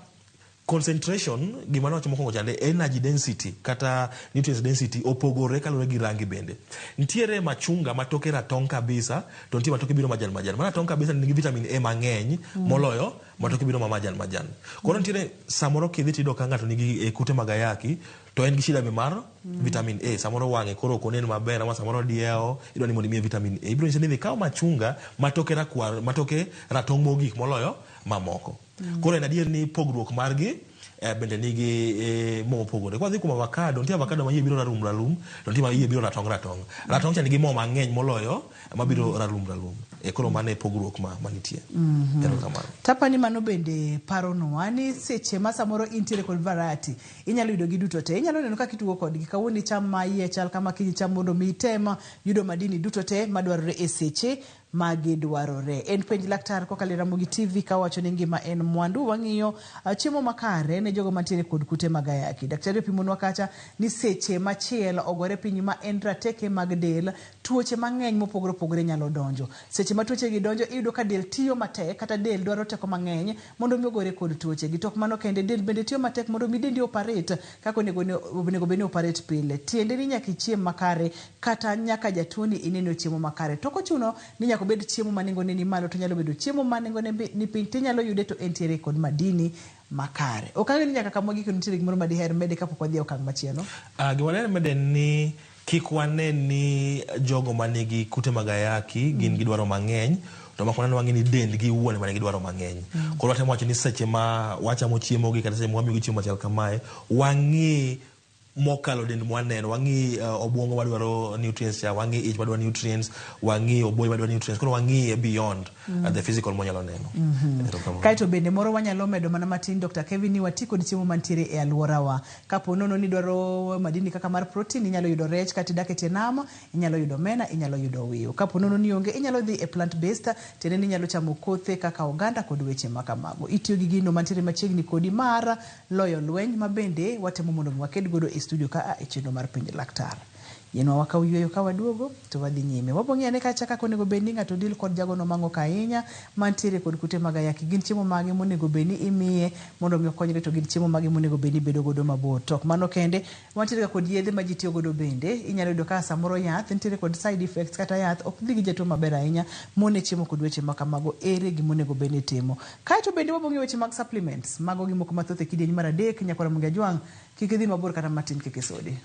concentration gima nawacho mokwongo chande energy density kata nutrients density opogore kaluwore gi rangi bende. Nitiere machunga ma toke ratong' kabisa to nitie matoke biro majan majan. Ma ratong' kabisa nigi vitamin A mang'eny moloyo matoke biro ma majan majan. Koro nitiere samoro kidhi tiyudo ka ng'ato nigi kute mag ayaki to en gi shida be mar vitamin A. Samoro wang'e koro ok onen maber ama samoro diewo idwa ni mondo imiye vitamin A. Ibiro nyise ni dhi kaw machunga matoke rakwar matoke ratong' mogik moloyo mamoko. Koro en adier ni pogruok margi bende nigi mo mopogore. Kwadhi kuom avocado, nitie avocado ma iye biro ralum ralum, to nitie ma iye biro ratong' ratong'. Ratong' cha nigi mo mang'eny moloyo mabiro ralum ralum. Koro mano e pogruok ma manitie. Erokamano. Tapani mano bende paronwa ni seche ma samoro intiere kod variety, inyalo yudo gi duto te. Inyalo neno kaka itugo kodgi. Kawuono icham ma iye chal kama, kiny icham mondo mi item yudo madini duto te madwarore e seche magidwarore. En penj laktar kokalo e Ramogi TV kawacho ni ngima en mwandu. Wang'iyo chiemo makare ne jogo mantiere kod kute mag ayaki. Daktari opimonwa kacha ni seche machiel ogore piny ma en rateke mag del, tuoche mang'eny mopogore opogore nyalo donjo. Seche ma tuoche gi donjo iyudo ka del tiyo matek kata del dwaro teko mang'eny mondo mi ogore kod tuoche gi. To ok mano kende, del bende tiyo matek mondo mi dendi operate kaka onego bed ni operate pile. Tiende ni nyaka ichiem makare kata nyaka jatuoni ineno chiemo makare. To ok ochuno ni nyaka obed chiemo ma nengone ni malo, to nyalo bedo chiemo ma nengone ni piny tinyalo yude to entiere kod madini makare. Ok ang'eyo ni nyaka kama giko nitiere gimoro ma diher mede kapok wadhi e okang' machielo. Gima diher mede ni kik wane ni jogo manigi kute mag ayaki gin gi dwaro mang'eny, to mak mana wang'e ni dendgi owuon ema nigi dwaro mang'eny. Koro watemo wacho ni seche ma wachamo chiemo gi kata seche ma wamiyogi chiemo machal kamae, wang'i mokalo dend mwaneno, wang'i obwongo madwaro nutrients cha, wang'i ich madwaro nutrients, wang'i oboyi madwaro nutrients, koro wang'iye beyond the physical mwanyalo neno. Erokamano. Kaeto bende moro wanyalo medo mana matin Dr. Kevin ni wati kod chiemo mantiere e alworawa. Kapo nono ni dwaro madini kaka mar protein, inyalo yudo rech kata idak e tie nam, inyalo yudo omena, inyalo yudo wiyo. Kapo nono ni onge, inyalo dhi e plant based, tiende ni inyalo chamo kothe kaka oganda kod weche makamago. Itiyo gi gino mantiere machiegni kodi mar loyo lweny ma bende watemo mondo waked godo e studio ka e chenro mar penj laktar. Yienwa wakaw yueyo ka waduogo to wadhi nyime. Wabong'iyo ane kacha kaka onego bed ni ng'ato deal kod jagono mang'ok ahinya mantiere kod kute mag ayaki. Gin chiemo mage monego bed ni imiye mondo mi okonyre to gin chiemo mage monego bed ni bedo godo mabor. To ok mano kende, wantiere ga kod yedhe ma ji tiyo godo bende. Inyalo yudo ka samoro yath nitiere kod side effects kata yath ok dhi gi jatuo maber ahinya mone chiemo kod weche ma kamago. Ere gima onego bed ni itimo? Kaeto bende wabong'iyo weche mag supplements. Mago gi moko mathoth e kidieny mar 3 nyakwara Ramogi Ajwang'. Kik idhi mabor kata matin kik isudi.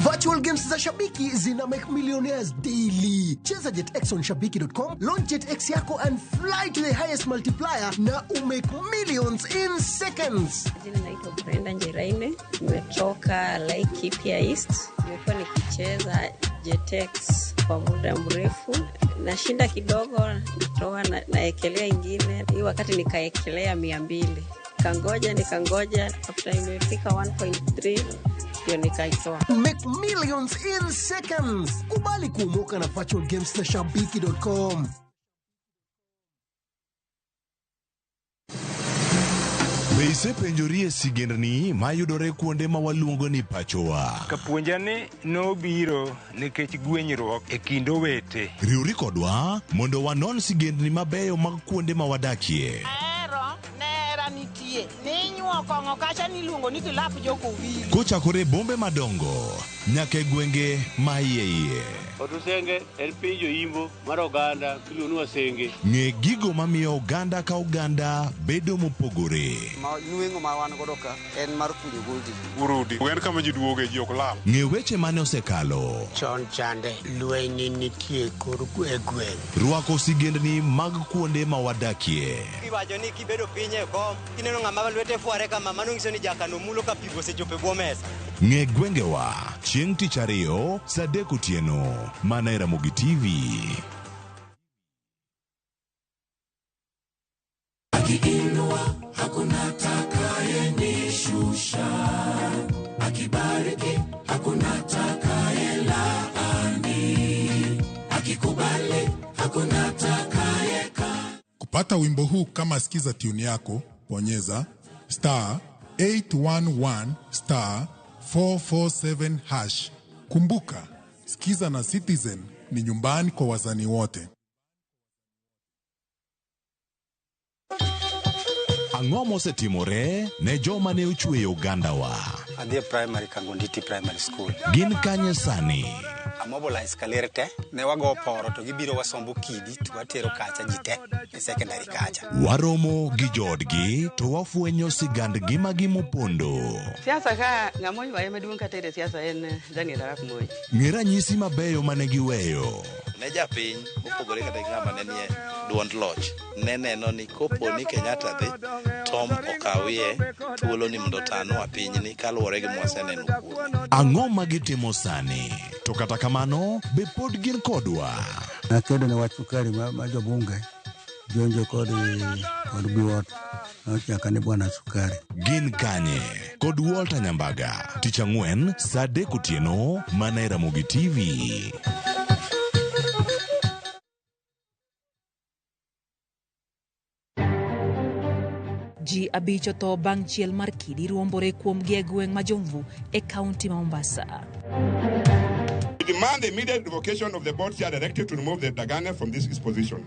Virtual games za Shabiki zina make millionaires daily. Cheza JetX on shabiki.com, launch JetX yako and fly to the highest multiplier na umake millions in seconds. Jina naitwa Brenda Njeraine, nimetoka Laikipia East. Nimekuwa nikicheza JetX kwa muda mrefu. Nashinda kidogo, natoa naekelea ingine. Hii wakati nikaekelea 200. Nikangoja, after imefika 1.3 ndio nikaitoa. Make millions in seconds. Kubali kuomoka na virtual games na shabiki.com. Be isepenjori e sigendni mayudore kuonde ma waluongo ni pachowa? Kapuonja ni nobiro nikech gwenyruok e kind owete. Riwri kodwa mondo wanon sigendni mabeyo mag kuonde ma wadakie. Ahero nera nitie. Ninyuo kong'o kacha niluongo ni kilap jokowili. Kochakore e bombe madongo nyaka e gwenge ma iye iye. Otusenge en piny joimbo mar oganda miluongo ni Wasenge. Ng'e gigo mamiyo oganda ka oganda bedo mopogore. Ma nweng'o ma wan godo ka en mar kunyo goldi. Urudi, en kama ji duoge ji ok lal. Ng'e weche mane osekalo. Chon chande lweny nitie kor e gweng'. Rwako sigendni mag kuonde ma wadakie. Iwacho ni kibedo piny e kom, kineno ng'ama lwete fware kama, mano nyiso ni jakano mulo ka pi osechopo e bwo mesa. Ng'e gwengewa chieng' tich ariyo saa 3 otieno mana e Ramogi TV. Akiinua hakuna atakaye. Kupata wimbo huu kama skiza tune yako, bonyeza star 811 star 447 hash. Kumbuka, skiza na Citizen ni nyumbani kwa wasanii wote. Ang'o mosetimore ne joma ne ochweyo ogandawa? Adhi e primary Kangonditi Primary School. Gin kanye sani? Amobilize kaler te, ne wago poro to gibiro wasombo kidi to watero kacha ji te e secondary kacha. Waromo gi joodgi to wafwenyo sigand ngimagi mopondo. Siasa ka ng'ama oywaye maduong' kata e siasa en Daniel Arap Moi. Ng'e ranyisi mabeyo mane giweyo. Ne japiny mopogore kata gi ng'ama ne nie duond loch ne neno ni kopo ni Kenyatta dhi Tom okawie thuolo ni mondo otanwa pinyni kaluwore gi mwaseneno kuome. Ang'o ma gitimo sani? To kata kamano, be pod gin kodwa? Nakedo ne wach sukari ma, ma jobunge jonjo kod kod biwot nochaka ni bwana sukari. Gin kanye? Kod Walter Nyambaga. Tich ang'wen saa 3 otieno mana e Ramogi TV. Ji 5 otho bang' chiel mar kidi ruombore kuomgi e gweng' ma Jomvu e kaunti ma Mombasa. We demand the immediate revocation of the board chair directive to remove the Dagane from this position.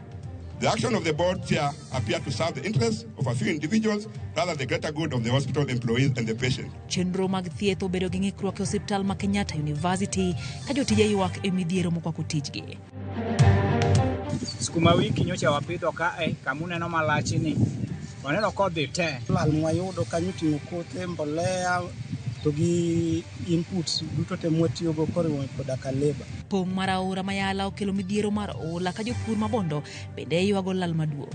The action of the board chair appeared to serve the interests of a few individuals rather than the greater good of the hospital employees and the patient. Chenro mag thieth obedo gi ng'ikruok e osiptal ma Kenyatta University ka jotije ywak e midhiero mokwako tijgi. Skuma wiki nyocha wapidho kae kamuneno malachni waneno kodhi te. Lal mwayudo kanyo ting'o kothe, mbolea to gi inputs duto te mwatiyogo koriwo koda ka labour. Pong' mar aora Mayala okelo midhiero mar oula ka jopur ma Bondo bende ywago lal maduong'.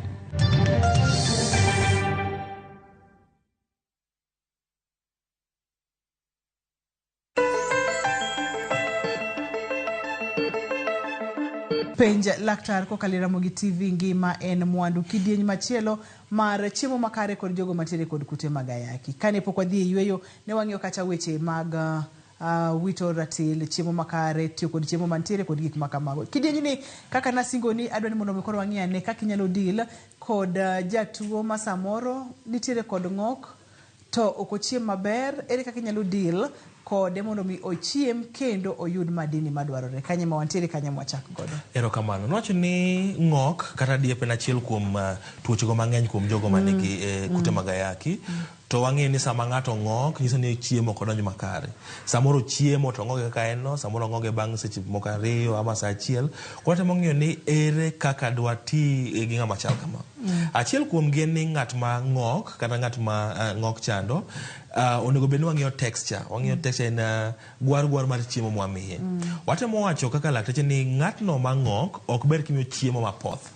Penj laktar kokalo e Ramogi TV ngima en mwandu kidieny machielo mar chiemo makare kod jogo mantiere kod kute mag ayaki. Kane pok wadhi e yueyo ne wang'iyo kacha weche mag wito ratil, chiemo makare, tiyo kod chiemo mantiere kod gik makamago. Kidieny ni kaka nasingo ni adwa ni mondo mi koro wang'i ane kaka inyalo deal kod jatuo ma samoro nitiere kod ng'ok to ok ochiem maber, ere kaka inyalo deal kode mondo mi ochiem kendo oyud madini madwarore. Kanye ma wantiere, kanye ma wachak godo. Erokamano. Nowacho ni ng'ok kata diep en achiel kuom tuochego mang'eny kuom jogo manigi kute mag ayaki. To wang'eyo ni sama ng'ato ng'ok, nyiso ni chiemo ok odonj makare. Samoro chiemo to ong'oge kaka en no, samoro ong'oge bang' seche moko 2 ama saa 1. Koro watemo ng'iyo ni ere kaka dwati gi ng'ama chal kama. Achiel kuom gi en ni ng'at ma ng'ok kata ng'at ma ng'ok chando, onego bed ni wang'iyo texture. Wang'iyo texture en gwar gwar mar chiemo mwamiye. Watemo wacho kaka lakteche ni ng'atno ma ng'ok ok ber kimiyo chiemo mapoth.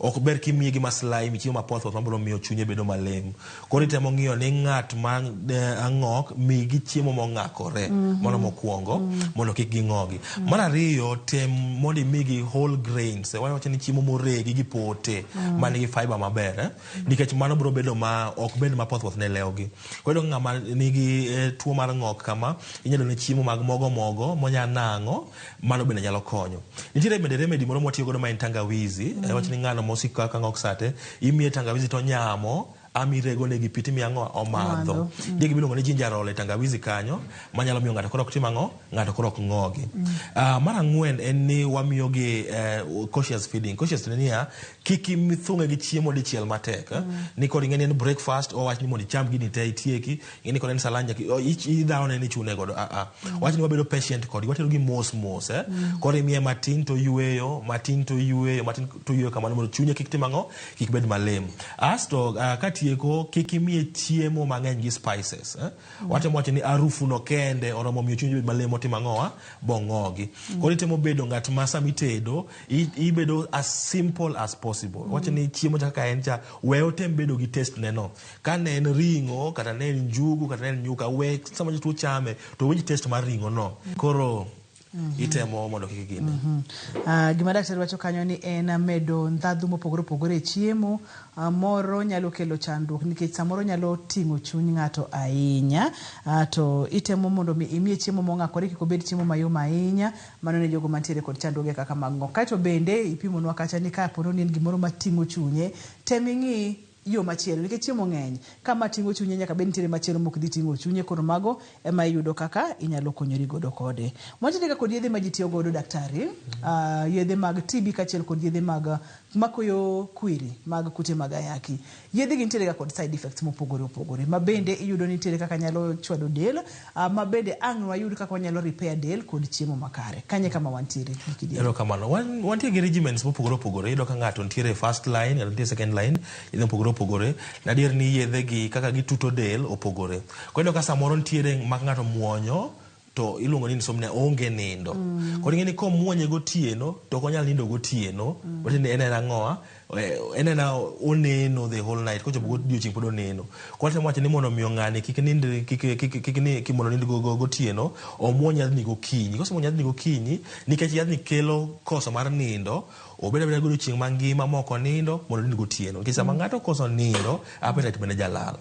Ok ber kimiye gima slimy, chiemo mapoth poth mabiro miyo chunye bedo malem. Koro itemo ng'iyo ni ng'at ma ng'ok migi chiemo mong'akore mano mokwongo mondo kik ging'ogi. Mar ariyo, tem mondo imigi whole grains. Wawacho ni chiemo moregi gi pote manigi fiber maber, Nikech mano biro bedo ma ok bed mapoth poth ne lewgi. Koro iyudo ng'ama nigi tuo mar ng'ok kama, inyalo ne chiemo mag mogo mogo monya nang'o, mano bende nyalo konyo. Nitiere bende remedy moro mwatiyo godo ma en tangawizi. Wach ni ng'ano mosiko kaka ng'ok sate, imiye tangawizi to onyamo, ama irego negi pi timiyo ang'o omadho. Nitie gima iluongo ni ginger roll e tangawizi kanyo, manyalo miyo ng'ato koro ok tim ang'o, ng'ato koro ok ng'ogi. Mar ang'wen en ni wamiyogi cautious feeding. Cautious en niya, kik ithung'e gi chiemo dichiel matek. Ni koro ing'e ni en breakfast, owach ni mondo icham gini te itieki, ing'e ni koro en salad nyaka idhawone ni ichune godo. Wach ni wabedo patient kodgi, watero gi mos mos. Koro imiye matin to oyueyo, matin to oyueyo, matin to oyueyo kamano mondo chunye kik tim ang'o, kik bed malem. Asto katieko, kik imiye chiemo mang'eny gi spices. Watemo wacho ni harufu no kende oromo miyo chunye bed malem otim ang'owa, bong'ogi. Koro itemo bedo ng'at ma sama itedo, ibedo as simple as possible. Wacho ni chiemo cha kaka en cha, we otem bedo gi taste ne no. Ka ne en ring'o, kata ne en njugu, kata ne en nyuka, we sama jatuo chame, to owinj taste mar ring'o no. Koro Itemo mondo kik gine. Gima daktari wacho kanyo ni en medo ndhadhu mopogore opogore e chiemo moro nyalo kelo chandruok nikech samoro nyalo ting'o chuny ng'ato ahinya. To itemo mondo mi imiye chiemo mong'akore kik obed chiemo mayom ahinya. Mano ne jogo mantiere kod chandruoge kaka mag ng'ok. Kaeto bende ipimonwa kacha ni ka pono ni en gimoro mating'o chunye, tem ing'i yo machielo nikech chiemo ng'eny. Ka ma ting'o chunye nyaka bed nitiere machielo mok dhi ting'o chunye, koro mago ema iyudo kaka inyalo konyori godo kode. Wantiere ga kod yedhe ma ji tiyo godo daktari, yedhe mag TB kaachiel kod yedhe mag makuyo kwiri mag kute mag ayaki. Yedhe gi nitiere ga kod side effects mopogore opogore ma bende iyudo ni nitiere kaka nyalo chwado del, ma bende ang' wayud kaka wanyalo repair del kod chiemo makare. Kanye kama wantiere gi kidienje? Erokamano. Wantie gi regimens mopogore opogore. Iyudo ka ng'ato nitiere first line, ng'ato nitiere second line, yedhe mopogore opogore. Adier ni yedhe gi kaka gituto del opogore. Koro iyudo ka samoro nitiere ma ng'ato muonyo to iluongo ni insomnia, oonge nindo. Koro ing'e ni komuonye gotieno to ok onyal nindo gotieno. Matiende ni en ena ang'owa, en ena oneno the whole night. Kochopo godiochieng' pod oneno. Koro atemo wacho ni mondo omiyo ng'ani kik nind, kik, kik, kik ni, kik mondo onind gotieno, omuony yadhni gokinyi. Kosemuonyo yadhni gokinyi, nikech yadhni kelo koso mar nindo, obed abeda godiochieng' mangima mok onindo mondo onind gotieno. Nikech sama ng'ato okoso nindo, appetite bende jalal.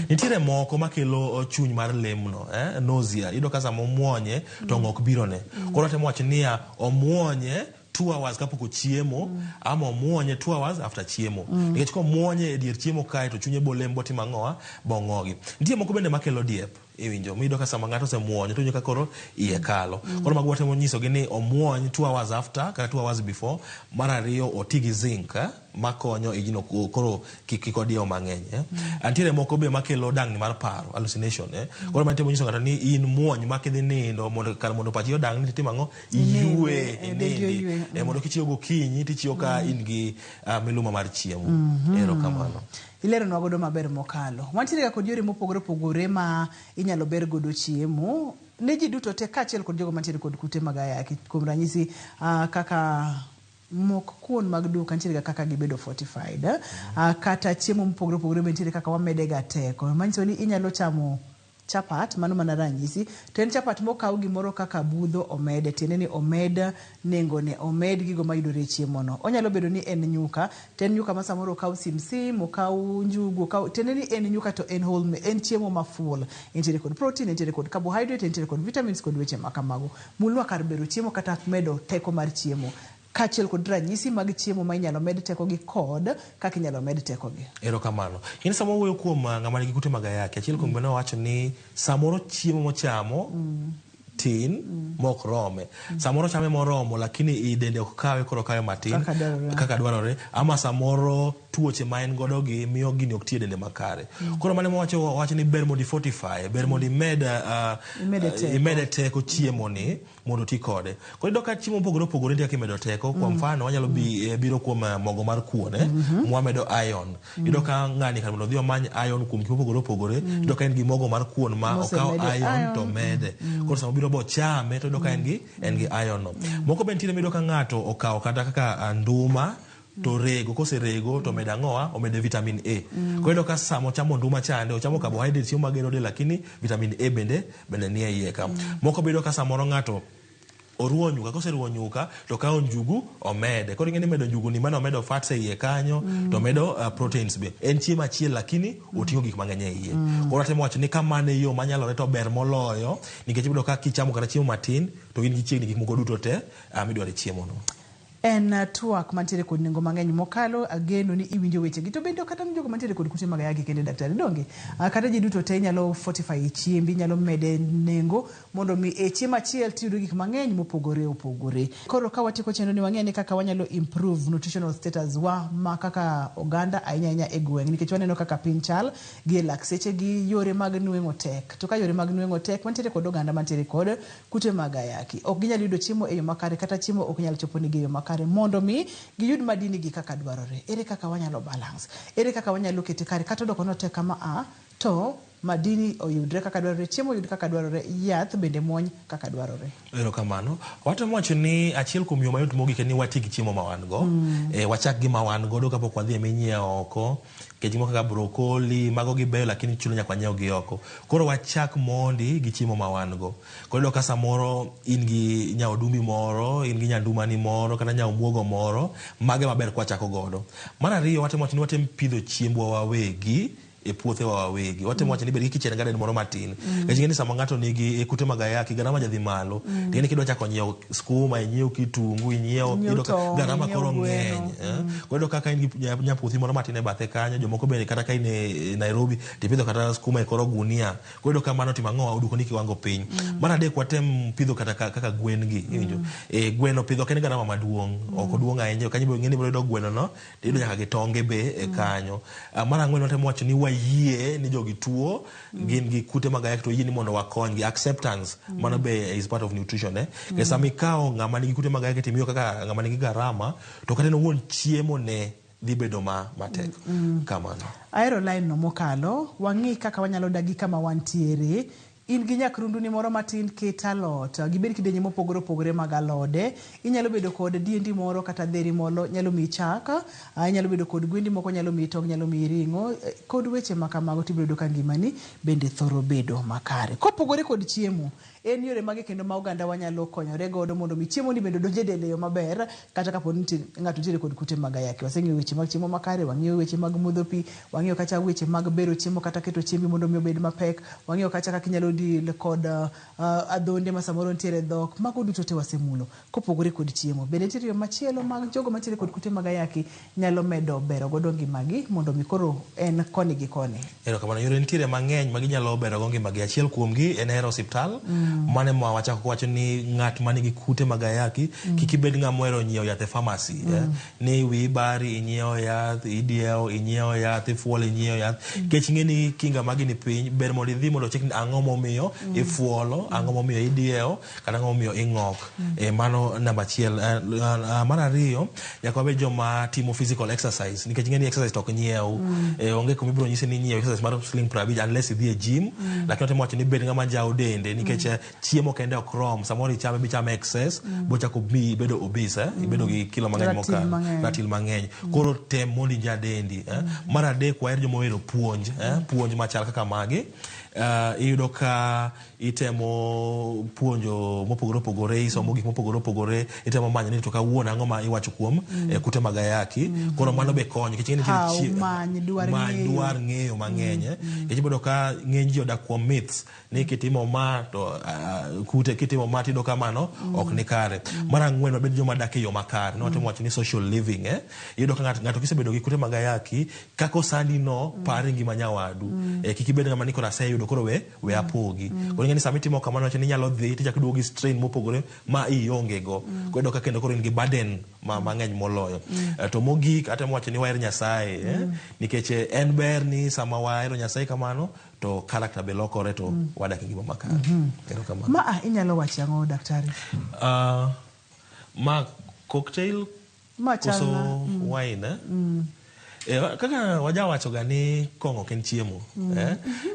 Nitiere moko makelo chuny mar lemno, nausea. Iyudo ka sama omuonye to ng'ok birone. Koro atemo wacho niya, omuonye 2 hours kapok ochiemo, ama omuonye 2 hours after chiemo. Nikech komuonye e dier chiemo kae to chunye bolem botimo ang'owa, bong'ogi. Nitie moko bende makelo diep. Iwinjo, miyudo ka sama ng'ato osemuonyo to iwinjo ka koro iye kalo. Koro mago watemo nyisogi ni omuony 2 hours after kata 2 hours before. Mar ariyo oti gi zinc, makonyo ijno koro kik odiew mang'eny. Antiere moko be makelo dangni mar paro, hallucination. Koro matemo nyiso ng'ato ni in muony ma kidhi nindo mondo kar mondo pachi odangni titimo ang'o? Iyue, Dendi inindi. oyue. Mondo kichiew gokinyi tichiew ka in gi miluma mar chiemo. Erokamano. Ileronwa godo maber mokalo. Wantiere ga kod yore mopogore opogore ma inyalo ber godo chiemo ne ji duto te kaachiel kod jogo mantiere kod kute mag ayaki. Kuom ranyisi, kaka mok kuon mag duka nitiere ga kaka gibedo fortified. Kata chiemo mopogore opogore be nitiere kaka wamede ga teko. Manyiso ni inyalo chamo chapat, mano mana ranyisi, to en chapat mokaw gimoro kaka budho omede, tiende ni omed nengone, omed gigo mayudore e chiemo no. Onyalo bedo ni en nyuka, to en nyuka ma samoro okaw simsim, okaw njugu, okaw, tiende ni en nyuka to en whole, en chiemo ma full. Entiere kod protein, entiere kod carbohydrate, entiere kod vitamins kod weche ma kamago. Mulnwa kar bero chiemo kata medo teko mar chiemo, kaachiel kod ranyisi mag chiemo ma inyalo med tekogi kod kaka inyalo med tekogi. Erokamano. In sama wuoyo kuom ng'ama nigi kute mag ayaki, achiel kuom gima wacho ni samoro chiemo mochamo tin mok rome. Samoro chame moromo lakini i dende ok kawe, koro kawe matin kaka dwarore. Kaka dwarore, ama samoro tuoche ma en godo gi miyo gini ok ti e dende makare. Koro mano ema wacho ni ber mondo i fortify, ber mondo imed Imede teko. Imede teko chiemo ni mondo oti kode. Koro iyudo ka chiemo mopogore opogore nitie kaka imedo teko. Kwa mfano wanyalo biro kuom mogo mar kuon, mwamedo iron. Iyudo ka ng'ani kar mondo odhi omany iron kuom gik mopogore opogore, iyudo ka en gi mogo mar kuon ma Mosemedo okawo iron to iron. mede. Koro sama obiro bochame to iyudo ka en gi iron no. Moko be nitiere miyudo ka ng'ato okawo kata kaka nduma to rego, koserego to omedo ang'owa, omedo vitamin A. Koro iyudo ka sama ochamo nduma chande, ochamo carbohydrates, chiemo magero del, lakini vitamin A bende nie iye ka. Moko be iyudo ka samoro ng'ato oruwo nyuka, koseruwo nyuka to okawo njugu omede. Koro ing'e ni medo njugu ni mano omedo fats e iye kanyo, to omedo proteins be. En chiemo achiel lakini oting'o gik mang'eny e iye. Koro atemo wacho ni kamano e yo manyalore to ber moloyo, nikech iyudo ka kichamo kata chiemo matin to in gi chiegni gik moko duto te midwaro e chiemo no. En twak mantiere kod nengo mang'eny mokalo. Ageno ni iwinjo wechegi, to bende kata jogo mantiere kod kute mag ayaki kende daktari donge? Kata ji duto te inyalo fortify chiembi, inyalo mede nengo mondo mi e chiemo achiel tiyudo gik mang'eny mopogore opogore. Koro ka watieko chenro ni wang'e ni kaka wanyalo improve nutritional status wa ma kaka oganda ahinya ahinya e gweng', nikech waneno kaka piny chal gi e lak seche gi yore mag nweng'o tek. To ka yore mag nweng'o tek, wantiere kod oganda mantiere kod kute mag ayaki. Ok ginyal yudo chiemo e yo makare, kata chiemo ok nyal chopo negi e yo makare mondo mi giyud madini gi kaka dwarore. Ere kaka wanyalo balance? Ere kaka wanyalo kete kare? Kata odoko notek kama a, to madini oyudre kaka dwarore, chiemo oyud kaka dwarore, yath bende muony kaka dwarore. Erokamano. Watemo wacho ni achiel kuom yo mayot mogik en ni wati gi chiemo ma wan go. Wachak gi ma wan godo kapok wadhi e minyiewo oko. Nikech gimoro kaka brokoli, mago gibeyo lakini chuno nyaka wanyiew gi oko. Koro wachak mondi gi chiemo ma wan go. Koro iyudo ka samoro in gi nyaodumbi moro, in gi nyandumani moro kata nyaomuogo moro, mago ema ber kwachako godo. Mar ariyo watemo wacho ni watem pidho chiembwa wawegi e puothewa wawegi. Watemo wacho ni bed gi kitchen garden moro matin. Nikech ing'e ni sama ng'ato nigi kute mag ayaki, garama ja dhi malo. Ting'e ni kidwa chako nyiewo skuma, inyiew kitungu, inyiew Inyiew iyudo ka tong', garama inyiew koro gweno. ng'eny. Koro iyudo kaka in gi nyapuothi moro matin e bathe kanyo, jomoko bende kata ka in e Nairobi tipidho kata skuma e kor ogunia. Koro iyudo ka mano timo ang'o, oduoko ni kiwango piny. Mar adek watem pidho kata kaka gwen gi, iwinjo. Gweno pidho ok en garama maduong', ok oduong' ahinya. Kanyo ibiro ng'e ni ibiro yudo gweno no, tiyudo nyaka gi tonge be e kanyo. Mar ang'wen watemo wacho ni wayie ni jogi tuo, gin gi kute mag ayaki to wayie ni mondo wakonygi. Acceptance, mano be is part of nutrition. Nikech sama ikawo ng'ama nigi kute mag ayaki timiyo kaka ng'ama nigi garama, to kata en owuon chiemo ne dhi bedo matek. Kamano. Ahero line no mokalo, wang'i kaka wanyalo dak gi kama wantiere. In gi nyakrundu ni moro matin, ket alot. Gibed kidienje mopogore opogore mag alode. Inyalo bedo kod diendi moro kata dheri moro nyalo miyi chak. Inyalo bedo kod gwendi moko nyalo miyi tong', nyalo miyi ring'o. Kod weche ma kamago tibiro yudo ka ngimani bende thoro bedo makare. Kopogore kod chiemo, en yore mage kendo ma oganda wanyalo konyore godo mondo mi chiemo ni bende odonj e del e yo maber kata kapo ni ng'ato nitiere kod kute mag ayaki. Waseng'iyo weche mag chiemo makare, wang'iyo weche mag modho pi, wang'iyo kacha weche mag bero chiemo kata keto chiembi mondo mi obed mapek, wang'iyo kacha kaka inyalo deal kod adhonde ma samoro nitiere e dhok. Mago duto te wasemulo. Kopogore kod chiemo, bende nitiere yo machielo mag jogo mantiere kod kute mag ayaki nyalo medo bero godo ngimagi mondo mi koro en koni gi koni. Erokamano. Yore nitiere mang'eny ma ginyalo bero go ngimagi. Achiel kuomgi en hero osiptal. Mano ema wachako wacho ni ng'at manigi kute mag ayaki, kik ibed ng'ama ohero nyiewo yath e pharmacy. Ni wiyi bari inyiewo yath, idiewo inyiewo yath, ifuolo inyiewo yath. Nikech ing'e ni kinga magi ni piny, ber mondo idhi mondo ochek ni ang'o momiyo ifuolo, ang'o momiyo idiewo, kata ang'o momiyo ing'ok. Mano namba achiel. Mar ariyo, nyaka wabed joma timo physical exercise. Nikech ing'e ni exercise to ok nyiew. Onge kuma ibiro nyisi ni inyiew exercise mar siling 50 unless idhi e gym. Lakini watemo wacho ni bed ng'ama njawo dende nikech chiemo kende ok rom. Samoro ichame michame excess, bochako mi ibedo obese, Ibedo gi kilo mang'eny Ratil mokalo. mang'eny. Ratil mang'eny. Koro tem mondo inja dendi. Mar adek waher joma ohero puonj, Puonj machal kaka magi. Iyudo ka itemo puonjo mopogore opogore, isomo gik mopogore opogore, itemo manyo ni to kawuono ang'o ma iwacho kuom kute mag ayaki. Koro mano be konyo nikech ing'e ni nitiere Haw, many, dwar many, ng'eyo. dwar ng'eyo mang'eny, Nikech iboyudo ka ng'eny ji odak kuom myths ni kitimo ma to kute, kitimo ma tiyudo ka mano ok ni kare. Mar ang'wen wabed joma dak e yo makare. Ne watemo wacho ni social living, Iyudo ka ng'ato kisebedo gi kute mag ayaki, kaka osandi no, par ngima nyawadu. Kik ibed ng'ama ni koro aseyudo koro we apogi. Koro ing'e ni sama itimo kamano wacho ni inyalo dhi tichako iduogo gi strain mopogore ma ionge go. Koro iyudo ka kendo koro in gi burden mang'eny moloyo. To mogik atemo wacho ni waher Nyasaye, Nikech en ber ni sama wahero Nyasaye kamano to character be lokore to wadak e ngima makare. Erokamano. Ma inyalo wacho ang'o daktari? Ma cocktail Ma chal koso na, wine, Kaka wajawacho ga ni kong'o ok en chiemo,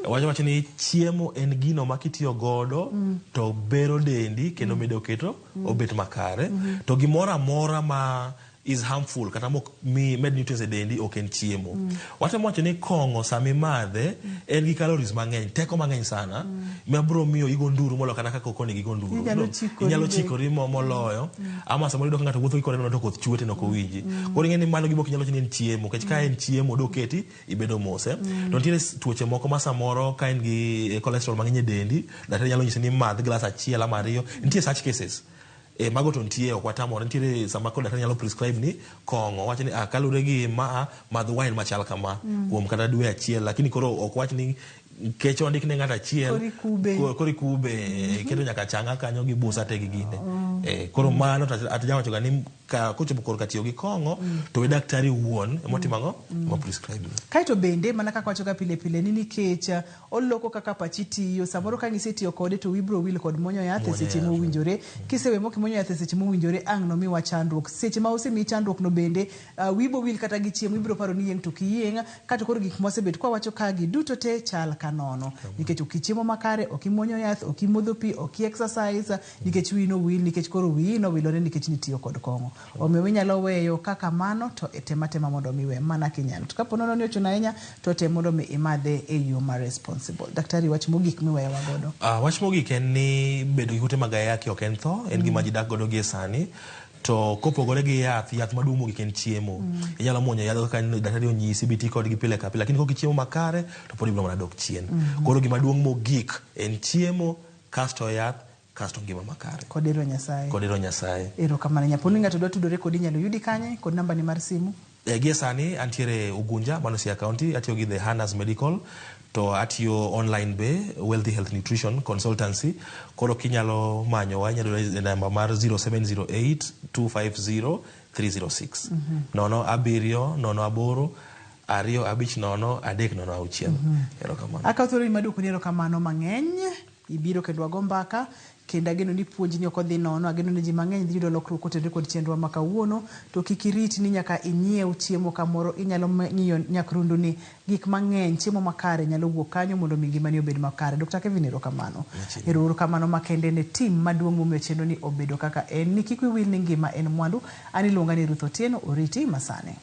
Wajawacho ni chiemo en gino ma kitiyo godo to bero dendi kendo medo keto obet makare. To gimoro amora ma is harmful kata mok mi med nutrients e dendi ok en chiemo. Watemo wacho ni kong'o sama imadhe en gi calories mang'eny, teko mang'eny sana, ma biro miyo igo nduru moloyo kata kaka ok onego igo nduru. Inyalo chikori Inyalo be. chikori moloyo. Ama samoro iyudo ka ng'ato wuotho gi kore nono to koth chwe to ok owinji. Koro ing'e ni mano gima ok inyalo wacho ni en chiemo, nikech ka en chiemo doketi ibedo mos. To nitiere tuoche moko ma samoro ka in gi cholesterol mang'eny e dendi, daktari nyalo nyisi ni madh glass achiel ama ariyo. Nitie such cases. Mago to nitie, ok watamore. Nitiere sama koro daktari nyalo prescribe ni kong'o, wacho ni kaluwore gi ma, madh wine machal kama kuom kata dwe achiel, lakini koro ok wach ni kech ondik ne ng'ato achiel. Koro ikube. Koro ikube, iketo nyaka changa kanyo gi busa te gi gine. Koro mano to ajawacho ga ni kochopo korka tiyo gi kong'o, to we daktari wuon ema otimo ang'o? Ema prescribe ni. Kaeto bende mana kaka wacho ga pile pile ni nikech oloko kaka pachi tiyo, samoro ka isetiyo kode to wibro wil kod muonyo yath e Muonyo seche yath. mowinjore. Kisewe mok imuonyo yath e seche mowinjore, ang' nomiwa chandruok. Seche ma osemiyi chandruok no bende, wibo wil kata gi chiemo, ibro paro ni yieng' to ok iyieng', kato koro gik mwasebet kwa wacho ka gi duto te chal ka nono. Nikech ok ichiemo makare, ok imuonyo yath, ok imodho pi, ok i exercise, nikech wiyi nowil, nikech koro wiyi nowilore nikech nitiyo kod kong'o. Omiyo inyalo weyo kaka mano to tem atema mondo mi iwe mana kinyalo. To kapo nono ni ochuno ahinya to tem mondo mi imadhe e yo ma responsible. Daktari wach mogik miweyowa godo. Wach mogik en ni bedo gi kute mag ayaki ok en tho, en gima ji dak godo gie sani. To kopogore gi yath, yath maduong' mogik en chiemo. Inyalo muonyo yadh kaka daktari onyisi biti kodgi pile ka pile, lakini kok ichiemo makare to pod ibiro mana dok chien. Koro gima duong' mogik en chiemo, kasto yath, kasto ngima makare. Kod ero Nyasaye. Kod ero Nyasaye. Erokamano ahinya. Poni ng'ato dwa tudore kodi inyalo yudi kanye kod nambani mar simu? E, gie sani antiere Ugunja, mano Siaya County, atiyo gi The Hannahs Medical, to atiyo online be, Wealthy Health Nutrition Consultancy. Koro kinyalo manyowa, inyalo yudo e namba mar 0708 250 306. 0 7 0 8 2 5 0 3 0 6. Erokamano. Akawo thuolo ni maduoko ni erokamano mang'eny. Ibiro kendo wago mbaka kendo ageno ni puonjni ok odhi nono. Ageno ni ji mang'eny dhi yudo lokruok kotenore kod chenro ma kawuono. To kik irit ni nyaka inyiew chiemo kamoro. Inyalo ng'iyo nyakrundu ni gik mang'eny, chiemo makare nyalo wuok kanyo mondo mi ngimani obed makare. Dr. Kevin erokamano. Erokamano makende ne tim maduong' momiyo chenro ni obedo kaka en. Ni kik wiyi wil ni ngima en mwandu. An iluonga ni Ruth Otieno, oriti masani.